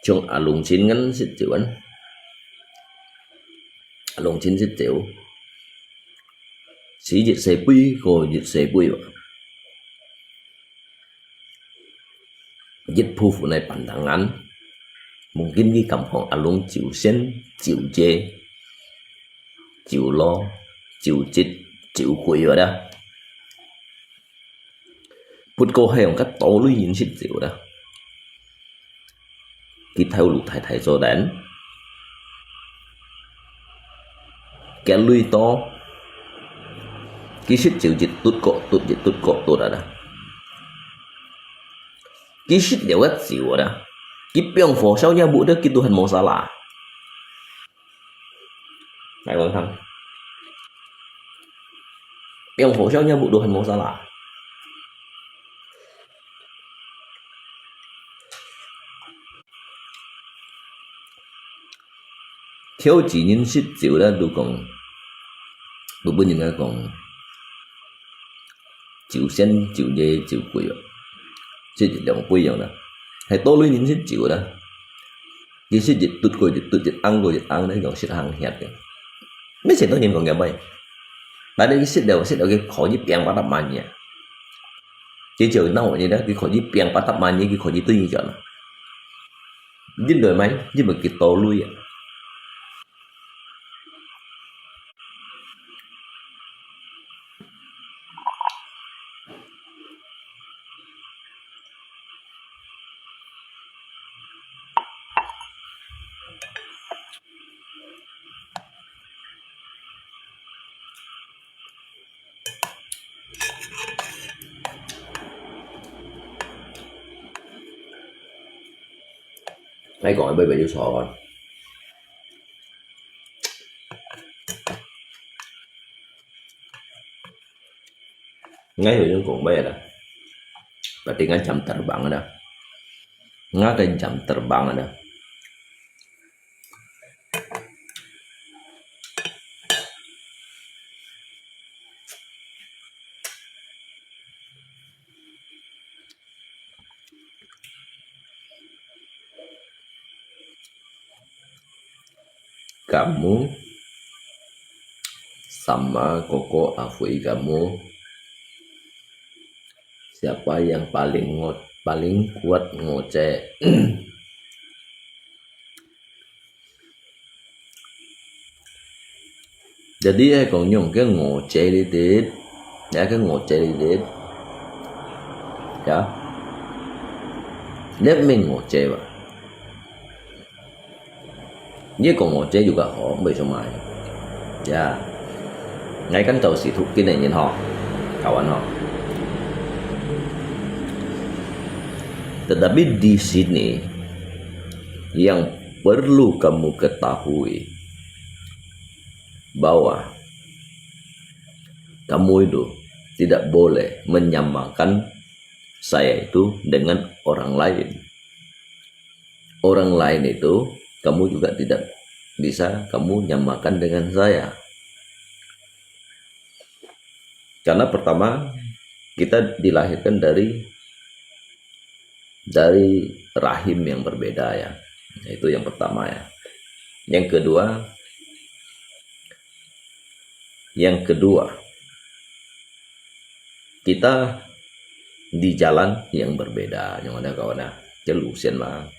像阿龍親恁食酒啊，阿龍親食酒，食一細杯過一細杯哦。 一部分个pandangan，mungkin佢感覺阿龍酒仙、酒姐、酒佬、酒侄、酒鬼个啦。不過係用較多類人食酒啦。佢頭路大大做人， 佢累到，佢食酒一突過突，一突過突啊啦。佢食了个酒啊啦，佢放火燒若屋个，佢都還無salah。來，我看，放火燒若屋都還無salah。 挑幾人食酒啦，都講，都分人家講，酒仙、酒爺、酒鬼哦，食一兩杯樣啦。係多類人食酒啦，佢食一突過一突，一罌過一罌咧，講食行歇个。乜成多人講佢歹，但係佢食了，食了，佢可以變八十萬呢。佢就鬧你啦，佢可以變八十萬呢，佢可以對你講啦。你來買，你會幾多鐳啊？你講个，乜有錯。 𠊎有種講法啦，berarti𠊎jam terbang ada. 𠊎个jam terbang ada. Kamu sama kokoh afui kamu, siapa yang paling ngo-, paling kuat ngoceh? Jadi, eh, kong nyong ke ngoceh litit, ya ke ngoceh litit, ya, liat ming ngoceh ba. Ini kong ngoceh juga ho, boleh cuma. Ya, ngai kan tahu situ kini nyin ho, kawan ho. Tetapi di sini yang perlu kamu ketahui bahwa kamu itu tidak boleh menyamakan saya itu dengan orang lain. Orang lain itu kamu juga tidak bisa kamu nyamakan dengan saya. Karena pertama, kita dilahirkan dari dari rahim yang berbeda ya. Itu yang pertama ya. Yang kedua, yang kedua, kita di jalan yang berbeda. Yang mana kawan ya? Jadi 路線嘛。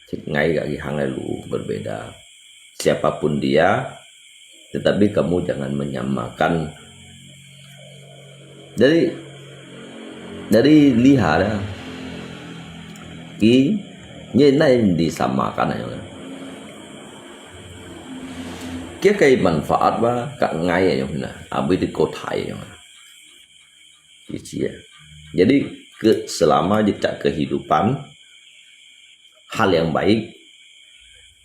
Ngai kak kihang lalu berbeda. Siapapun dia, tetapi kamu jangan menyamakan. Jadi, jadi lihat ya, ki, ni nai disamakan aja. Kia kai manfaat ba kak ngai aja na, abi di kotai aja. Gitu ya. Jadi ke, selama jejak kehidupan, hal yang baik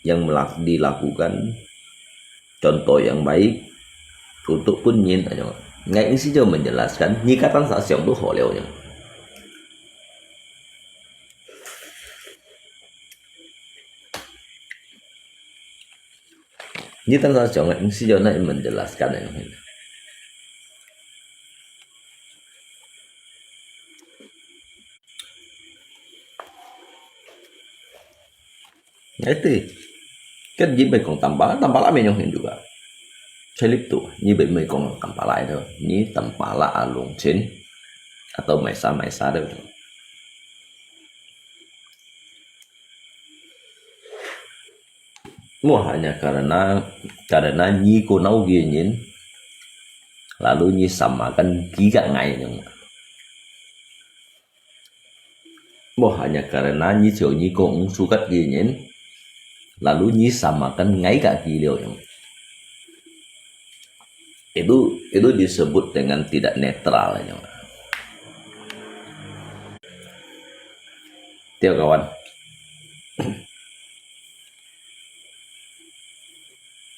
yang melak-, dilakukan, contoh yang baik untuk pun nyin aja. Ngai isi jo menjelaskan, nyi katan sa siang tu ho liao nyo. Nyi tan sa siang, isi jo na menjelaskan aja. Nah, itu. Kan nyi bai kong tampala, tampala menyong hin juga. Cai lip tu, nyi bai mai kong tampala itu, nyi tampala alung chin atau maisa-maisa itu. Mo hanya karena, karena nyi ko nau gi nyin, lalu nyi samakan gi kak ngai nyong. Mo hanya karena nyi ciu nyi ko ung sukat gi nyin, lalu nyi samakan ngai kak gi liao nyong. Itu, itu disebut dengan tidak netral nyong. Tiap kawan.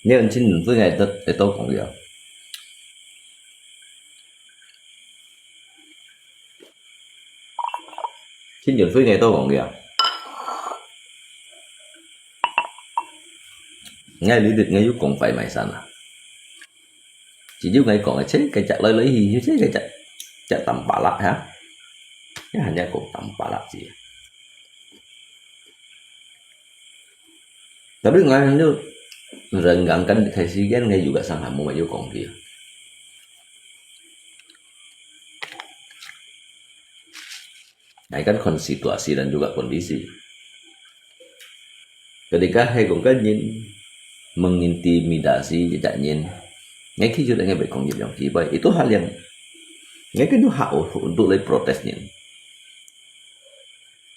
Ni nchin nunfui ngai tet, tet kong ya. 先前飛蟻都講嘅啊。𠊎呢度𠊎有講快埋山啊。只有𠊎講嘅，切，該隻來來去去，切，該隻，隻tampalak ha。一下人講tampalak字。Tapi ngayong nyo, renggang kan kay sige ngayong juga sang hamo mayo kong ki. kan kon situasi dan juga kondisi. Ketika hai kong kan nyin mengintimidasi jejak nyin, ngai khi juga ngai bekong yang kibai. Itu hal yang ngai kan juga hak untuk lai protes nyin.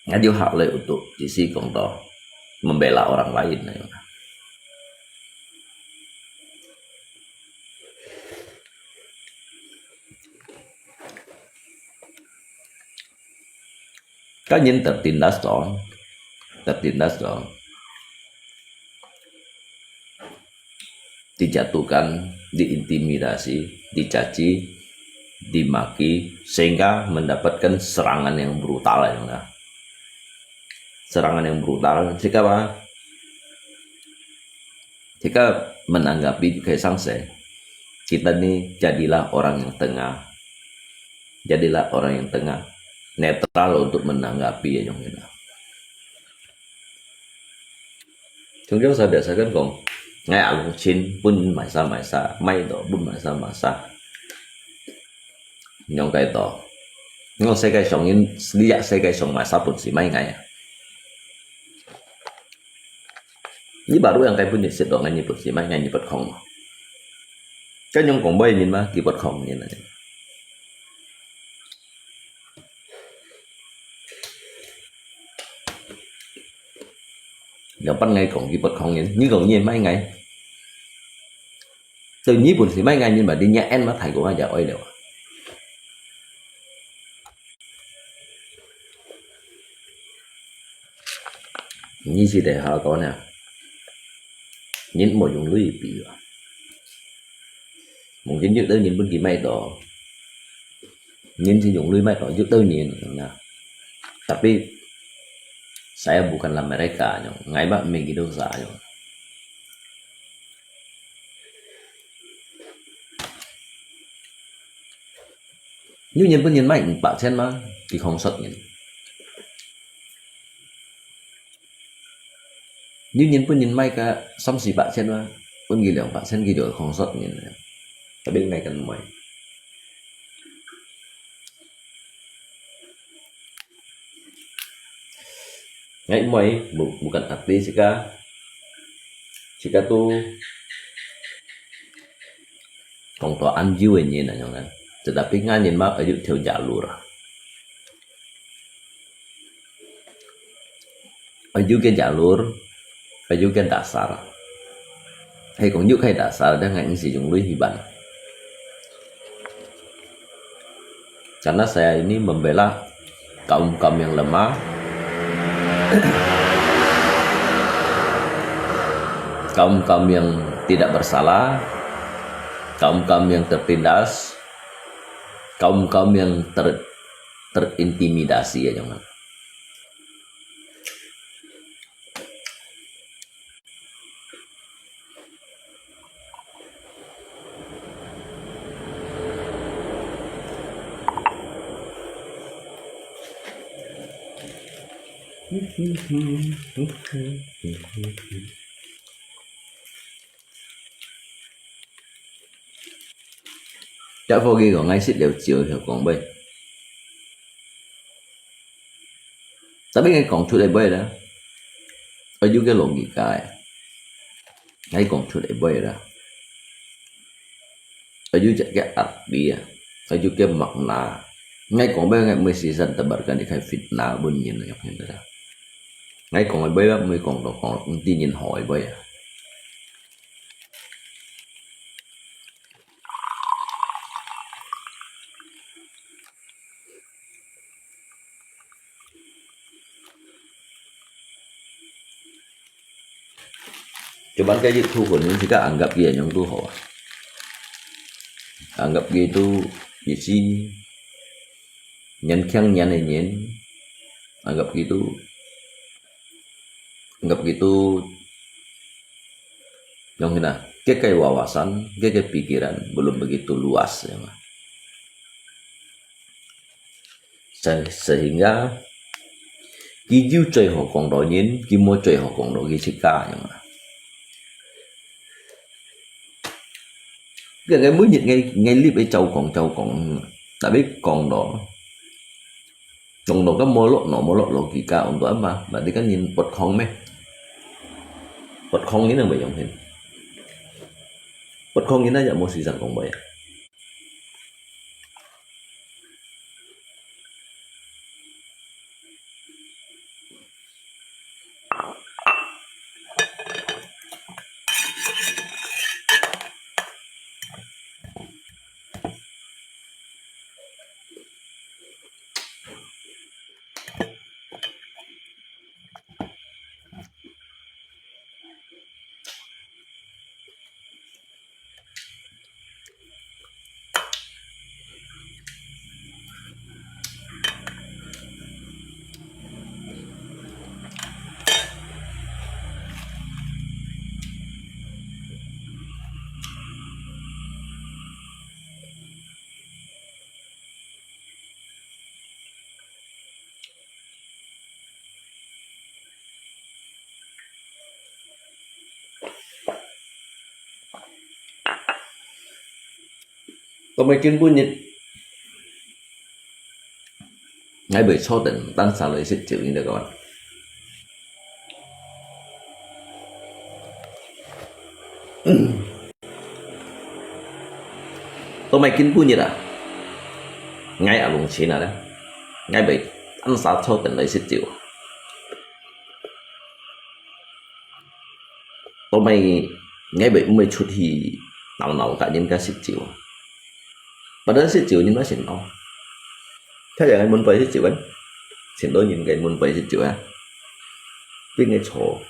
Ngai juga hak lai untuk sisi kong to membela orang lain. Kan nyin tertindas to, tertindas to, dijatuhkan, diintimidasi, dicaci, dimaki, sehingga mendapatkan serangan yang brutal, ya, nah. Serangan yang brutal, sehingga apa? Sehingga menanggapi juga sangse, kita ni jadilah orang yang tengah. Jadilah orang yang tengah, netral untuk menanggapi ya, yang kena. Chúng ta biasa kan kong, ngai alung chin pun maisa maisa, mai to pun maisa maisa. Nyong kai to. Ngong 世界上人，你也世界上 maisa pun si mai ngai. Ni baru yang kai pun ni sit to ngai ni pun si mai ngai ni pun kong. Kan nyong kong bai min ma, ki pun kong ni na. Yang pan ngai kong ki pun kong ni, ni kong ni mai ngai. Từ Nhí Bun si mai ngai nyin ba di nhia en ma thai ko ngai ja oi leo. Nhí si te ha ko na. Nyin mo yung lui pi ba. Mungkin yuk deu nyin pun ki mai to. Nyin si yung lui mai to yuk deu nyin na. Tapi saya bukanlah mereka, nyong. Ngai ba mi gitu sa, nyong. Nyu nyin pun nyin mai 五百千 ma, ki kong sot nyin. Nyu nyin pun nyin mai ka 三四百千 ma, pun ki 两百千 ki dua kong sot nyin. Tapi ngai kan mai. Ngai moi, bu-, bukan artis sika. Sika tu kong to an jiu nyin na nyong na. Tetapi ngai nyin ma ayu theo jalur. Ayu ke jalur, ayu ke dasar. Hai kong yuk hai dasar, dan ngai si yung lui hiban. Karena saya ini membela kaum-kaum yang lemah, kaum-kaum yang tidak bersalah, kaum-kaum yang tertindas, kaum-kaum yang ter-, terintimidasi ya, jangan. Chak pho ki kong ngai sit liao chiu hiu kong bai. Tapi ngai kong chut ai bai la. Ayu ke logika ai. Ngai kong chut ai bai la. Ayu chak ke arti a. Ayu ke makna. Ngai kong bai ngai mui sisan tebarkan ikai fitnah bun nyin yok hin la. Ngai kong ai bai ba mui kong to kong ti nyin hoi bai a. Cuman kaya itu ko ni sika anggap iya nyong tu ho. Anggap gitu isi nyen kiang nyen nyen. Anggap gitu. Anggap gitu. Nyong hina, keke wawasan, keke pikiran belum begitu luas ya. Se-, sehingga ki ju cui ho kong do nyin, ki mo cui ho kong do ki sika ya. Kaya ngai mui nyit ngai, ngai lip ai chau kong, chau kong. Tapi kong do. Nong no ka molok no molok logika untuk apa? Berarti kan nyin pot khong meh. Pot khong nyin nang bayong hin. Pot khong nyin aja mau sisang kong bayar. Tao mai kin bu nyit. Ngai bai cho ten tan sa loi sit chiu ni de kawan. Tao mai kin bu nyit a. Ngai a lung chin a de. Ngai bai tan sa cho ten loi sit chiu. Tao mai ngai bai mui chut hi nau nau ka nyin ka sit chiu. Padahal sit chiu nyin ma sin nau. Tha ya ngai mun pai sit chiu kan. Sin do nyin ngai mun pai sit chiu a. Pi ngai cho.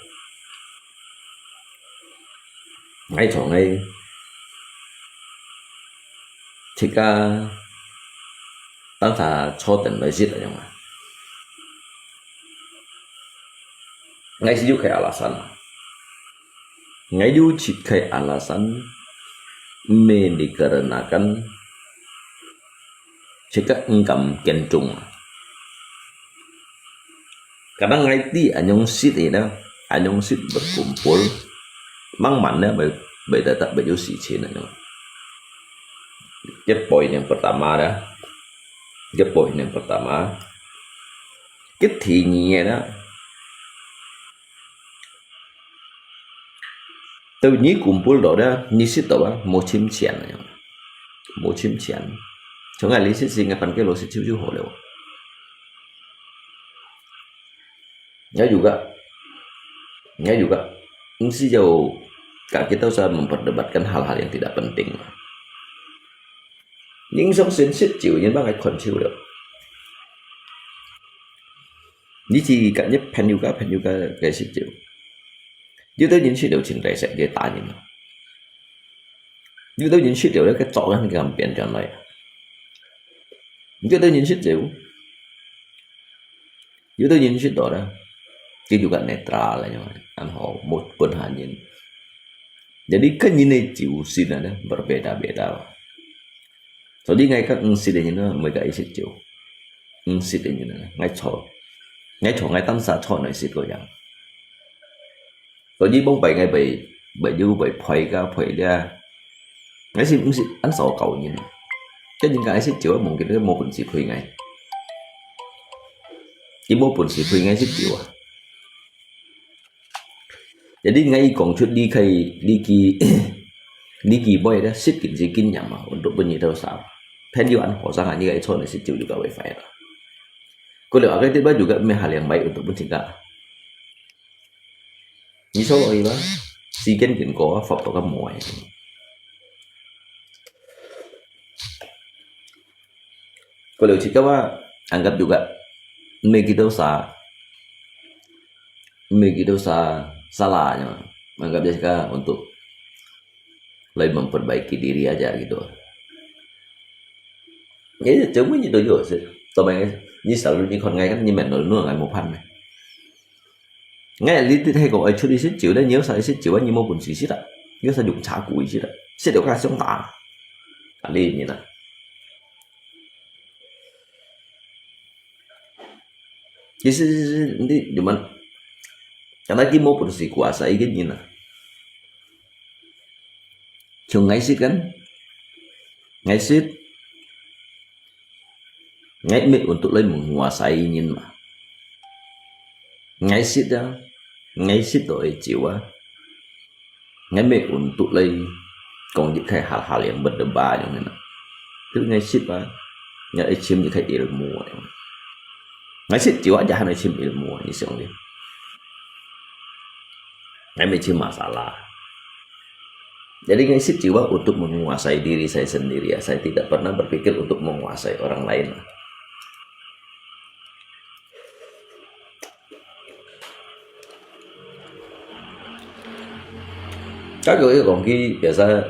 Ngai cho ngai. Chika tan sa cho ten loi sit a yong a. Ngai sit yu khai alasan. Ngai yu sit khai alasan. Me dikarenakan. Chika engkam kentung. Kadang ngai ti anyong sit ina. Anyong sit berkumpul. Mang man na bai bai tetap bai yu si chin anyong. Cái point yang pertama đó. Cái point yang pertama. Cái thứ nhì đó. Tự nhi kumpul đó đó, nhi sit đó ba, mô chim chén. Mô chim chén. Chúng ta lý sit gì ngay phần cái lô sit chiu chiu hồ liu. Ngai juga. Ngai juga. Mesti jauh. Kak kita usah memperdebatkan hal-hal yang tidak penting. Ning song sin sit chiu, yin bang ai kon chiu liu. Ni chi kat nyep pen juga, pen juga kai sit chiu. Yu tau yin sit liu chin rai sek ge ta yin. Yu tau yin sit liu ke chok kan kam pian jan lai. Yu tau yin sit chiu. Yu tau yin sit do da. Ki juga netral la nyong. An ho mut pun han yin. Jadi kan yin ne chiu sit na da berbeda-beda. Jadi ngai kan eng sit yin na, mai ka i sit chiu. Eng sit yin na, ngai cho. Ngai cho ngai tan sa cho nai sit ko yang. Có gì bông bảy ngày bảy, bảy du bảy phơi ka phơi lia. Ngai sit eng sit an sao kau yin. Cái yin ka i sit chiu mong kit mo pun sit phơi ngai. Ki mo pun sit phơi ngai sit chiu a. Jadi ngai kong chut li khai li ki li ki boy da sit kin sit kin nyam a untuk bunyi tau sao. Pen yu an ho sang ani kai chon sit chiu juga wifi da. Ko le akai ti ba juga me haliang bai untuk bunyi ka. Ni so lo iba. Si ken kin ko fap to ka mo ai. Ko le chika ba anggap juga me kito sa me kito sa salah nya. Anggap dia chika untuk lai memperbaiki diri aja gitu. Jadi cuma itu juga sih. Tau mai ni selalu ni kon ngai kan ni men lo nu ngai mo phan me. Ngai li ti thai ko ai chut i sit chiu da, nhiều sa i sit chiu, ni mo pun si sit da. Nhiều sa dùng cha ku i sit da. Sit da ka siong ta. Ali ni na. Isi isi ndi juman. Kana ki mo pun si kuasa i kin ni na. Chung ngai sit kan? Ngai sit. ，𠊎毋係untuk來menguasai人嘛。𠊎食啊，𠊎食到个酒啊，𠊎毋係untuk來講一個hal-hal yang berdebat樣个啦。就𠊎食啊，𠊎愛尋一個ilmu啊。𠊎食酒啊，也還愛尋ilmu啊，你想个？𠊎毋係尋masalah。Jadi，𠊎食酒啊，untuk menguasai diri saya sendiri啊，saya tidak pernah berpikir untuk menguasai orang lain啊。該个講佢biasa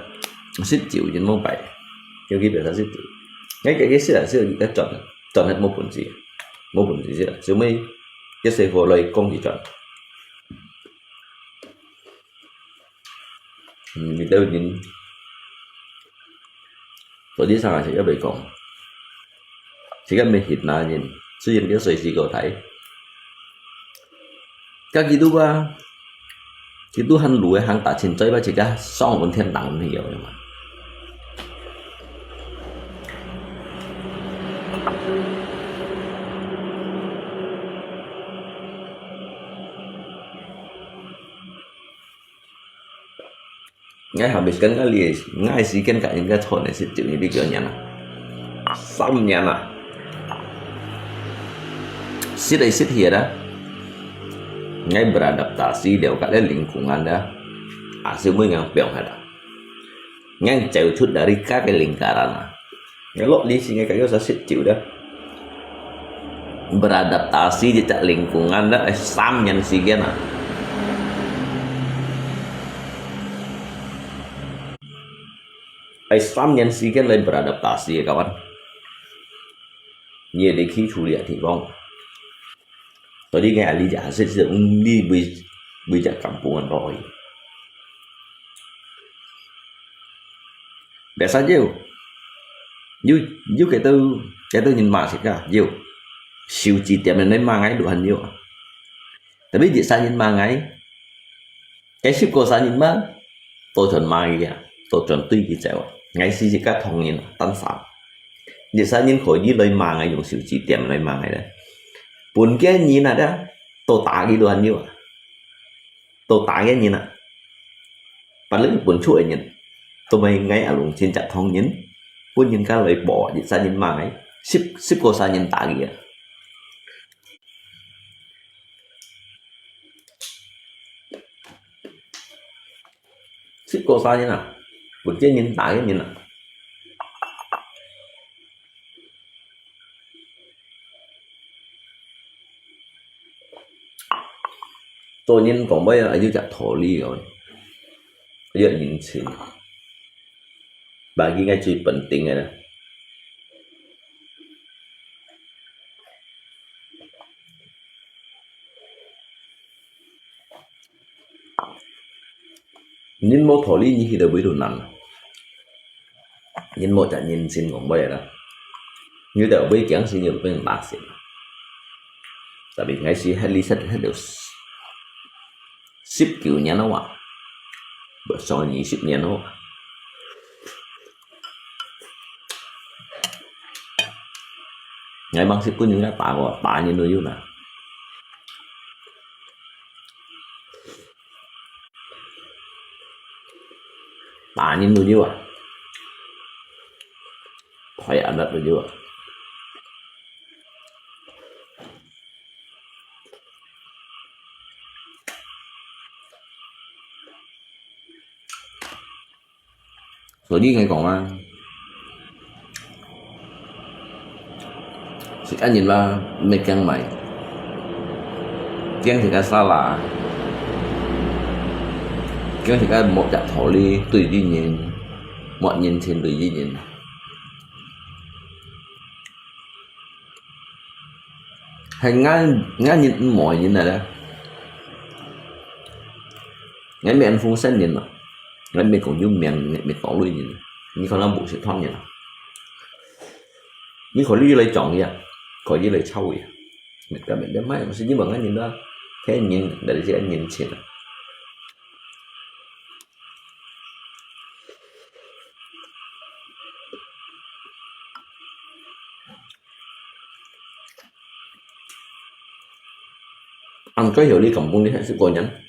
食酒，人無拜，叫佢biasa食酒。𠊎个个食啊，食啊，佢轉，轉係無本事，無本事食啊，所以一細個來講佢轉。 嗯，你兜人，昨天上海是也袂講，自家毋係Hitler人，雖然佢隨時過台，該佢都話，佢都還路个行打清嘴巴，自家上門天堂去了嘛。 𠊎habiskan kali，𠊎時間甲人家賺个時間，你比較年啊，三年啊，食來食去啦。𠊎beradaptasi了，甲个lingkungan啦，啊，是每樣變下啦。𠊎走出dari該个lingkaran啊。 Ngelok di sini kayu sasit ciu dah. Beradaptasi di tak lingkungan dah, eh, 三年時間啊。哎，三年時間來 beradaptasi，kawan。你也得去處理啊地方。 Tadi ngai ahli jak hasil sida umli bui bui jak kampungan roi. Biasa jiu. Jiu jiu kaitu kaitu nyin ma sika jiu. Siu ci tiam nai ma ngai duhan jiu. Tapi jik sa nyin ma ngai. Cái ship của sa nhìn mà, tôi chọn mai à, tôi chọn tùy cái chéo. Ngày xưa chỉ có thông nhìn, tan sao. Giờ sa nhìn khỏi đi lời mà ngày dùng sự chỉ tiệm lời mà ngày đó. Bốn cái nhìn à đó, tôi tá cái đoàn như à. Tôi tá cái nhìn à. Bạn lấy bốn chuỗi nhìn. Tôi mày ngày à lùng xin chặt thông nhìn. Bốn nhìn cái lời bỏ, giờ sa nhìn mà ngày. Ship, ship của sa nhìn tá cái à. Ship過三年啊，或者年大个年啊。做人講尾啊，愛有隻道理哦，愛有人情。Bagi ngai最本定个啦。 人無道理，你去到位都難。人無隻人情講尾啦。你到尾驚死，你就變人打死。Tapi ngai si heli set heli十九年了哇，不上二十年了哇。 Ngai bang si pun yuna ta ko, ta nyin nu yuna. Ta nyin nu yua. Thoi adat nu yua. Jadi ngai kong ah, si anyin ba, mei kiang mai, kiang si ka sala, kiang si ka mo jak tholi tui di nyin, mo nyin chin tui di nyin. Hai ngan ngan nyin mo nyin na da. Ngai mei ăn phung sen nyin na. Ngai mei kong yu miang, ngai mei tong lui nyin. Ni khon na bu si thon nyin na. Ni khon lui lai chong ya. Khon lui lai chau ya. Mei ka mei de mai, mesti ni bang ngan nyin da. Khe nyin, dari si nyin chin na. 恁該有你根本你還係個人。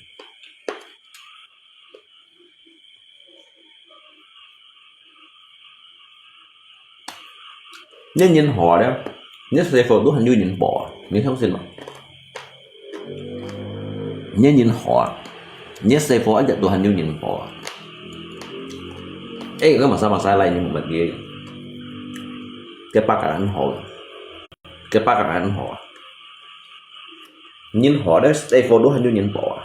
你人好了，你細伙都還有人保啊，你相信嗎？你人好啊，你細伙一直都還有人保啊。哎，該麼儕麼儕來你問佢，該八个人好，該八个人好啊。人好了，細伙都還有人保啊。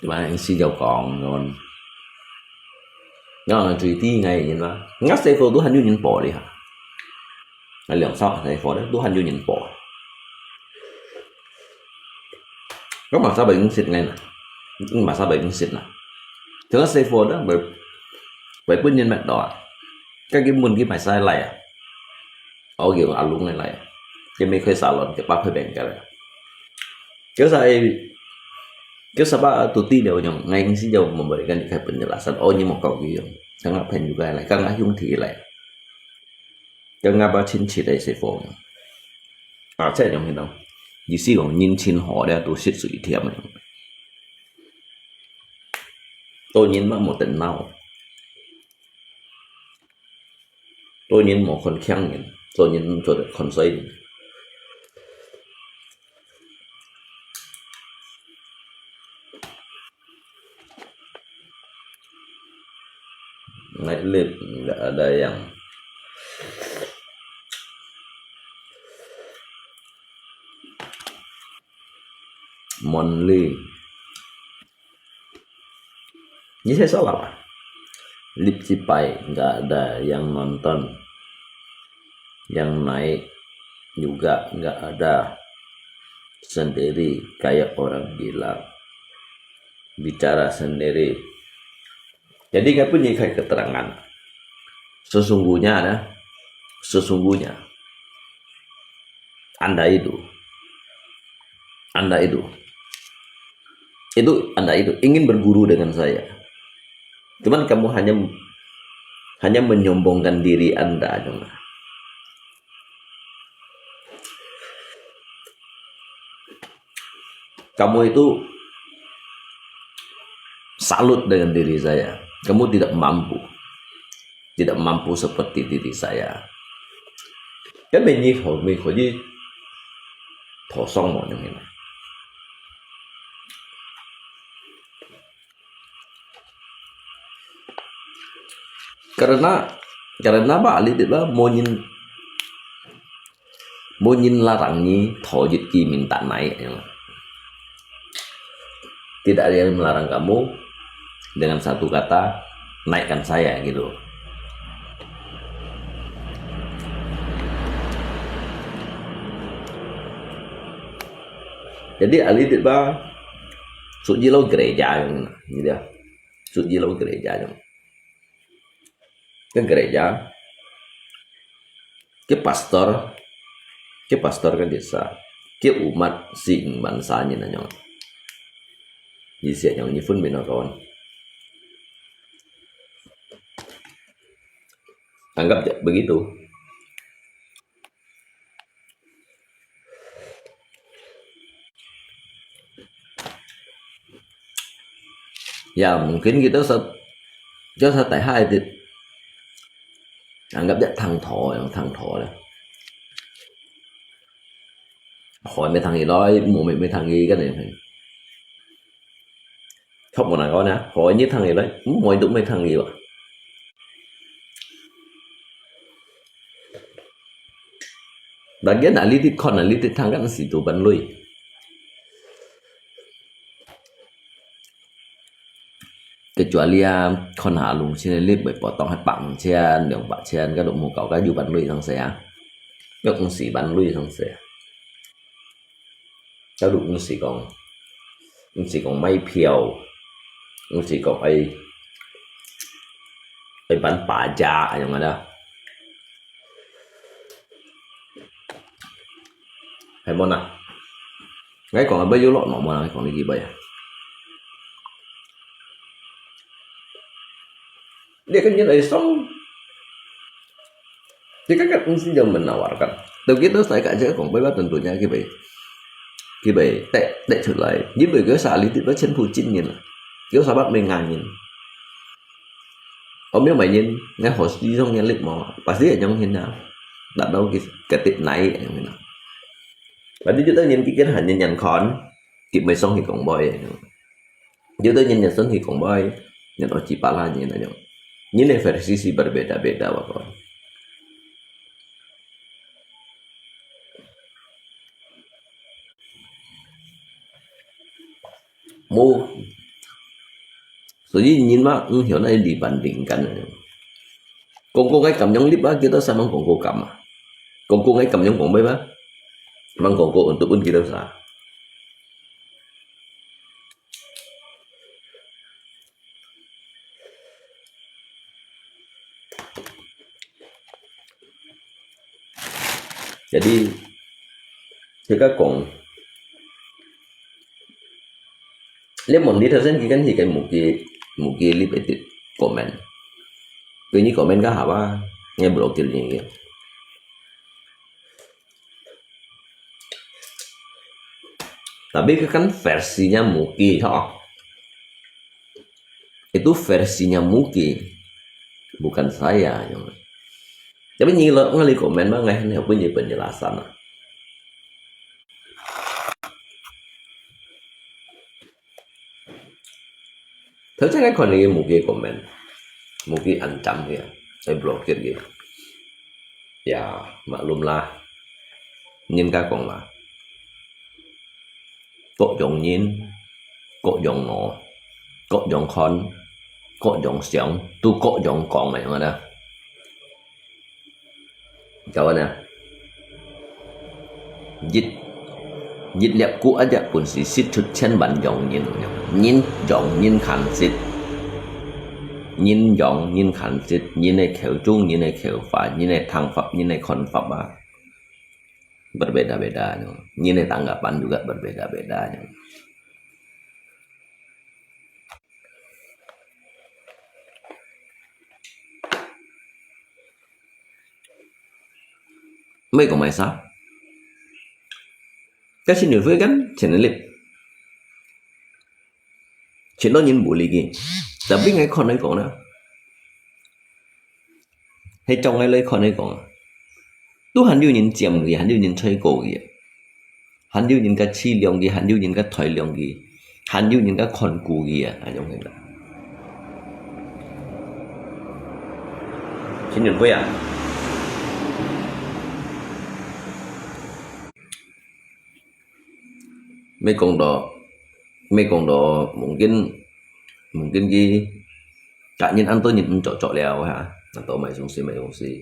對吧？意思就講，𠊎最知𠊎个人啦，𠊎細伙都還有人保哩哈。𠊎兩儕細伙咧，都還有人保。𠊎麼儕會毋識𠊎啦，𠊎麼儕會毋識啦。這個細伙咧，會，會分人搣到啊。該佢問佢麼儕來啊？ 哦，有阿龍个來，佢每開沙龍，佢八塊餅个來。佢啥，佢啥把都知了樣，𠊎應該就無無跟你開本个啦，啥哦，你莫搞佢樣，剛剛朋友个來，剛剛兄弟來，剛剛把親戚个細伙。啊，這樣个咯，意思講人情好了，都識水甜个。做人嘛，莫等老。 做人莫看輕人，做人做得看細人。Naik lift, nggak ada yang monthly. Ini saya salah, Pak. Lift Cipai, nggak ada yang nonton. Yang naik juga nggak ada. Sendiri, kayak orang gila. Bicara sendiri. Jadi, nggak punya keterangan. Sesungguhnya, ada. Sesungguhnya. Anda itu. Anda itu. Itu, Anda itu ingin berguru dengan saya. Cuman kamu hanya, hanya menyombongkan diri Anda cuma. Kamu itu salut dengan diri saya. Kamu tidak mampu. Tidak mampu seperti diri saya. Kan 美女好，美女好，你头上毛用的。Karena, karena apa? Ahli dit ba, mau nyin, mau nyin larang ni, thojit ki minta naik, ya. Tidak ada yang melarang kamu dengan satu kata, naikkan saya gitu. Jadi, ahli dit ba, suji lo gereja yang, gitu ya. Suji lo gereja yang. Ke gereja, ke pastor, ke pastor ke desa, ke umat si ingman sa nyin anyong. Isi anyong nyi phun min kawan. Anggap je begitu. Ya, mungkin kita sa, kita sa tai hai dit. Anggap je thang tho, yang thang tho lah. Hỏi mấy thằng gì đó, mua mấy, mấy thằng gì cái này. Không có nói con á, hỏi như thằng gì đấy, mua được mấy thằng gì vậy? Lagian ahli dit khon, ahli dit thang kan situ ban lui. Kecuali ya, khon ha lung sini lip, bai potong hai bak chen, liang bak chen, ka dok mu kau ka yu ban lui sang se ya. Yok kung si ban lui sang se. Ka dok kung si kong, kung si kong mai piao, kung si kong ai, ai ban pa ja, ayong ada. Hai mo na. 𠊎講个，毋係有落腦無啦？𠊎講你幾擺啊？你跟人來送，你看看東西就menawarkan。Tapi kita saya kat je kong beba tentunya kita kita tak tak culai. Jadi kita sa litit ba chen pu chin yin. Kita sabat mengan yin. Om yang main yin, ngai hosti song yang lit mo. Pasti yang hin na. Tak tahu kis ketit naik yang hin na. Pasti kita yin kikir hanya yang kon. Kit mai song hi kong boy. Yaudah nyen nyen son hi kong bai, nyen oci pala nyen anyong. Nyen versi si berbeda-beda wa kon. Mu. Jadi nyen ma, mm, hiyo na dibandingkan anyong. Kong ko ngai kam nyong lip ba, kita sa mang kong ko kam ah. Kong ko ngai kam nyong kong bai ba. Mang kong ko untuk pun kita sa. Jadi, kita kong, le mon di thasen kikan hi kai muki, muki lip edit comment. Kini comment ka hawa, ngai blokir ni. Tapi itu kan versinya Muki, ha. Itu versinya Muki, bukan saya. Tapi nyi lo ngali komen mah ngai hanya punya penjelasan. Tapi saya kon ni Muki komen, Muki ancam dia, saya blokir dia. Ya, maklumlah. Nyen ka kong lah. Kok jong nyen, kok jong no, kok jong kon, kok jong siang, tu kok jong kong mai mana. Kawan ya. Jit, jit liap ku aja pun si sit chut chen ban jong nyen. Nyen jong nyen kan sit. Nyen jong nyen kan sit. Nyen e kheu chung, nyen e kheu fa, nyen e thang fap, nyen e kon fap ba. Berbeda-beda. Nyen e tanggapan juga berbeda-beda. Mai kong mai sa. Kasi ni fui kan channel lip. Channel nyen buli ki. Tapi ngai kon ngai kong na. He chong ngai lai kon ngai kong. Tu han yu nyen chiam ki, han yu nyen choi ko ki. Han yu nyen ka chi liang ki, han yu nyen ka thoi liang ki, han yu nyen ka kon ku ki a, han yong hen la. Chin yun pui a. Mai kong do, mai kong do, mungkin, mungkin ki, ka nyen an to nyen cocok liao ha. An to mai sung si, mai sung si.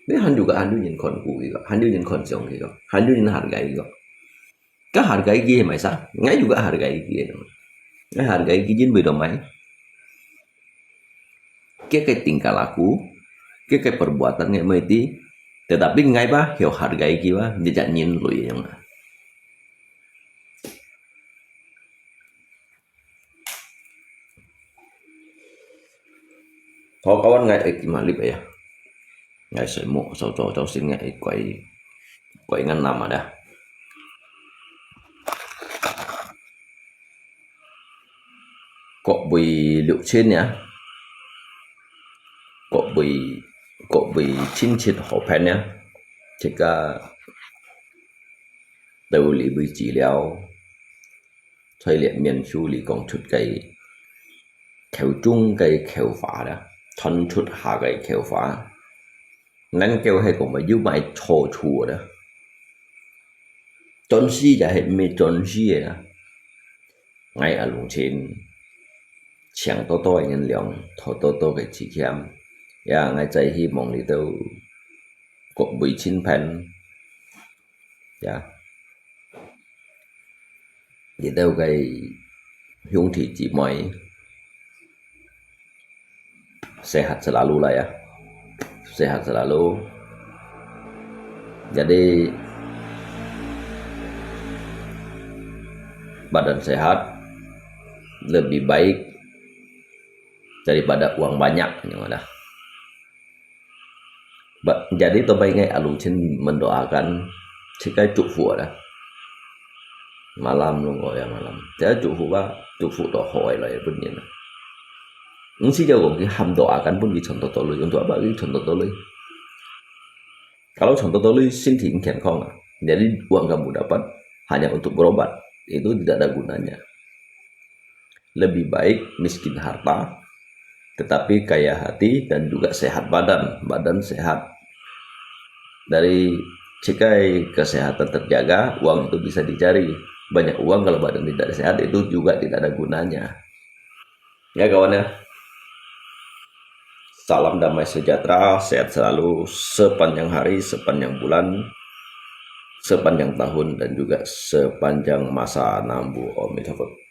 Ni han yu ka, han yu nyen kon ku ki ko, han yu nyen kon siang ki ko, han yu nyen hargai ki ko. Ka hargai ki mai sa, ngai juga hargai ki. Ngai hargai ki jin bui do mai. Ke ke tingkah laku, ke ke perbuatan ngai mai ti. Tetapi ngai ba, hiu hargai ki ba, dia jak nyen lui yang. Thok awan ngai ek malip ya. Ngai sai mo, sau sau sau sin ngai ek kuai, kuai ngan nama dah. Kok bui liu chin ya. Kok bui, kok bui chin chin ho pen ya. Cika tau li bui ji liao. Choi liat mien su li kong chut kai. Kheu chung kai kheu fa da. Chon chut ha kai kheu fa. Ngan kêu he kong mai yu mai cho chua da. Chon si ya he me chon si ya. Ngai a lung chin. Chiang to to ngen liang, tho to to kai chi kiam. Ya ngai chai hi mong li tau. Kok bui chin pen. Ya. Yidau kai hiung thi chi moi. Sehat selalu lah ya. Sehat selalu. Jadi, Badan sehat lebih baik daripada uang banyak, nyo dah. Ba-, jadi tobai ngai alucin mendoakan, cikai 祝福 dah. Malam lungko ya malam. Jadi 祝福 ba, 祝福 to hoi lah ya bunyi. Nsi jauh kong ki ham doakan pun ki chon to toloi, untuk apa ki chon to toloi? Kalau chon to toloi, 身体健康 ah. Jadi uang kamu dapat hanya untuk berobat. Itu tidak ada gunanya. Lebih baik miskin harta, tetapi kaya hati dan juga sehat badan. Badan sehat. Dari cikai kesehatan terjaga, uang itu bisa dicari. Banyak uang kalau badan tidak sehat, itu juga tidak ada gunanya. Ya kawan ya. Salam damai sejahtera, sehat selalu sepanjang hari, sepanjang bulan, sepanjang tahun, dan juga sepanjang masa. Nam bu Om Tawut.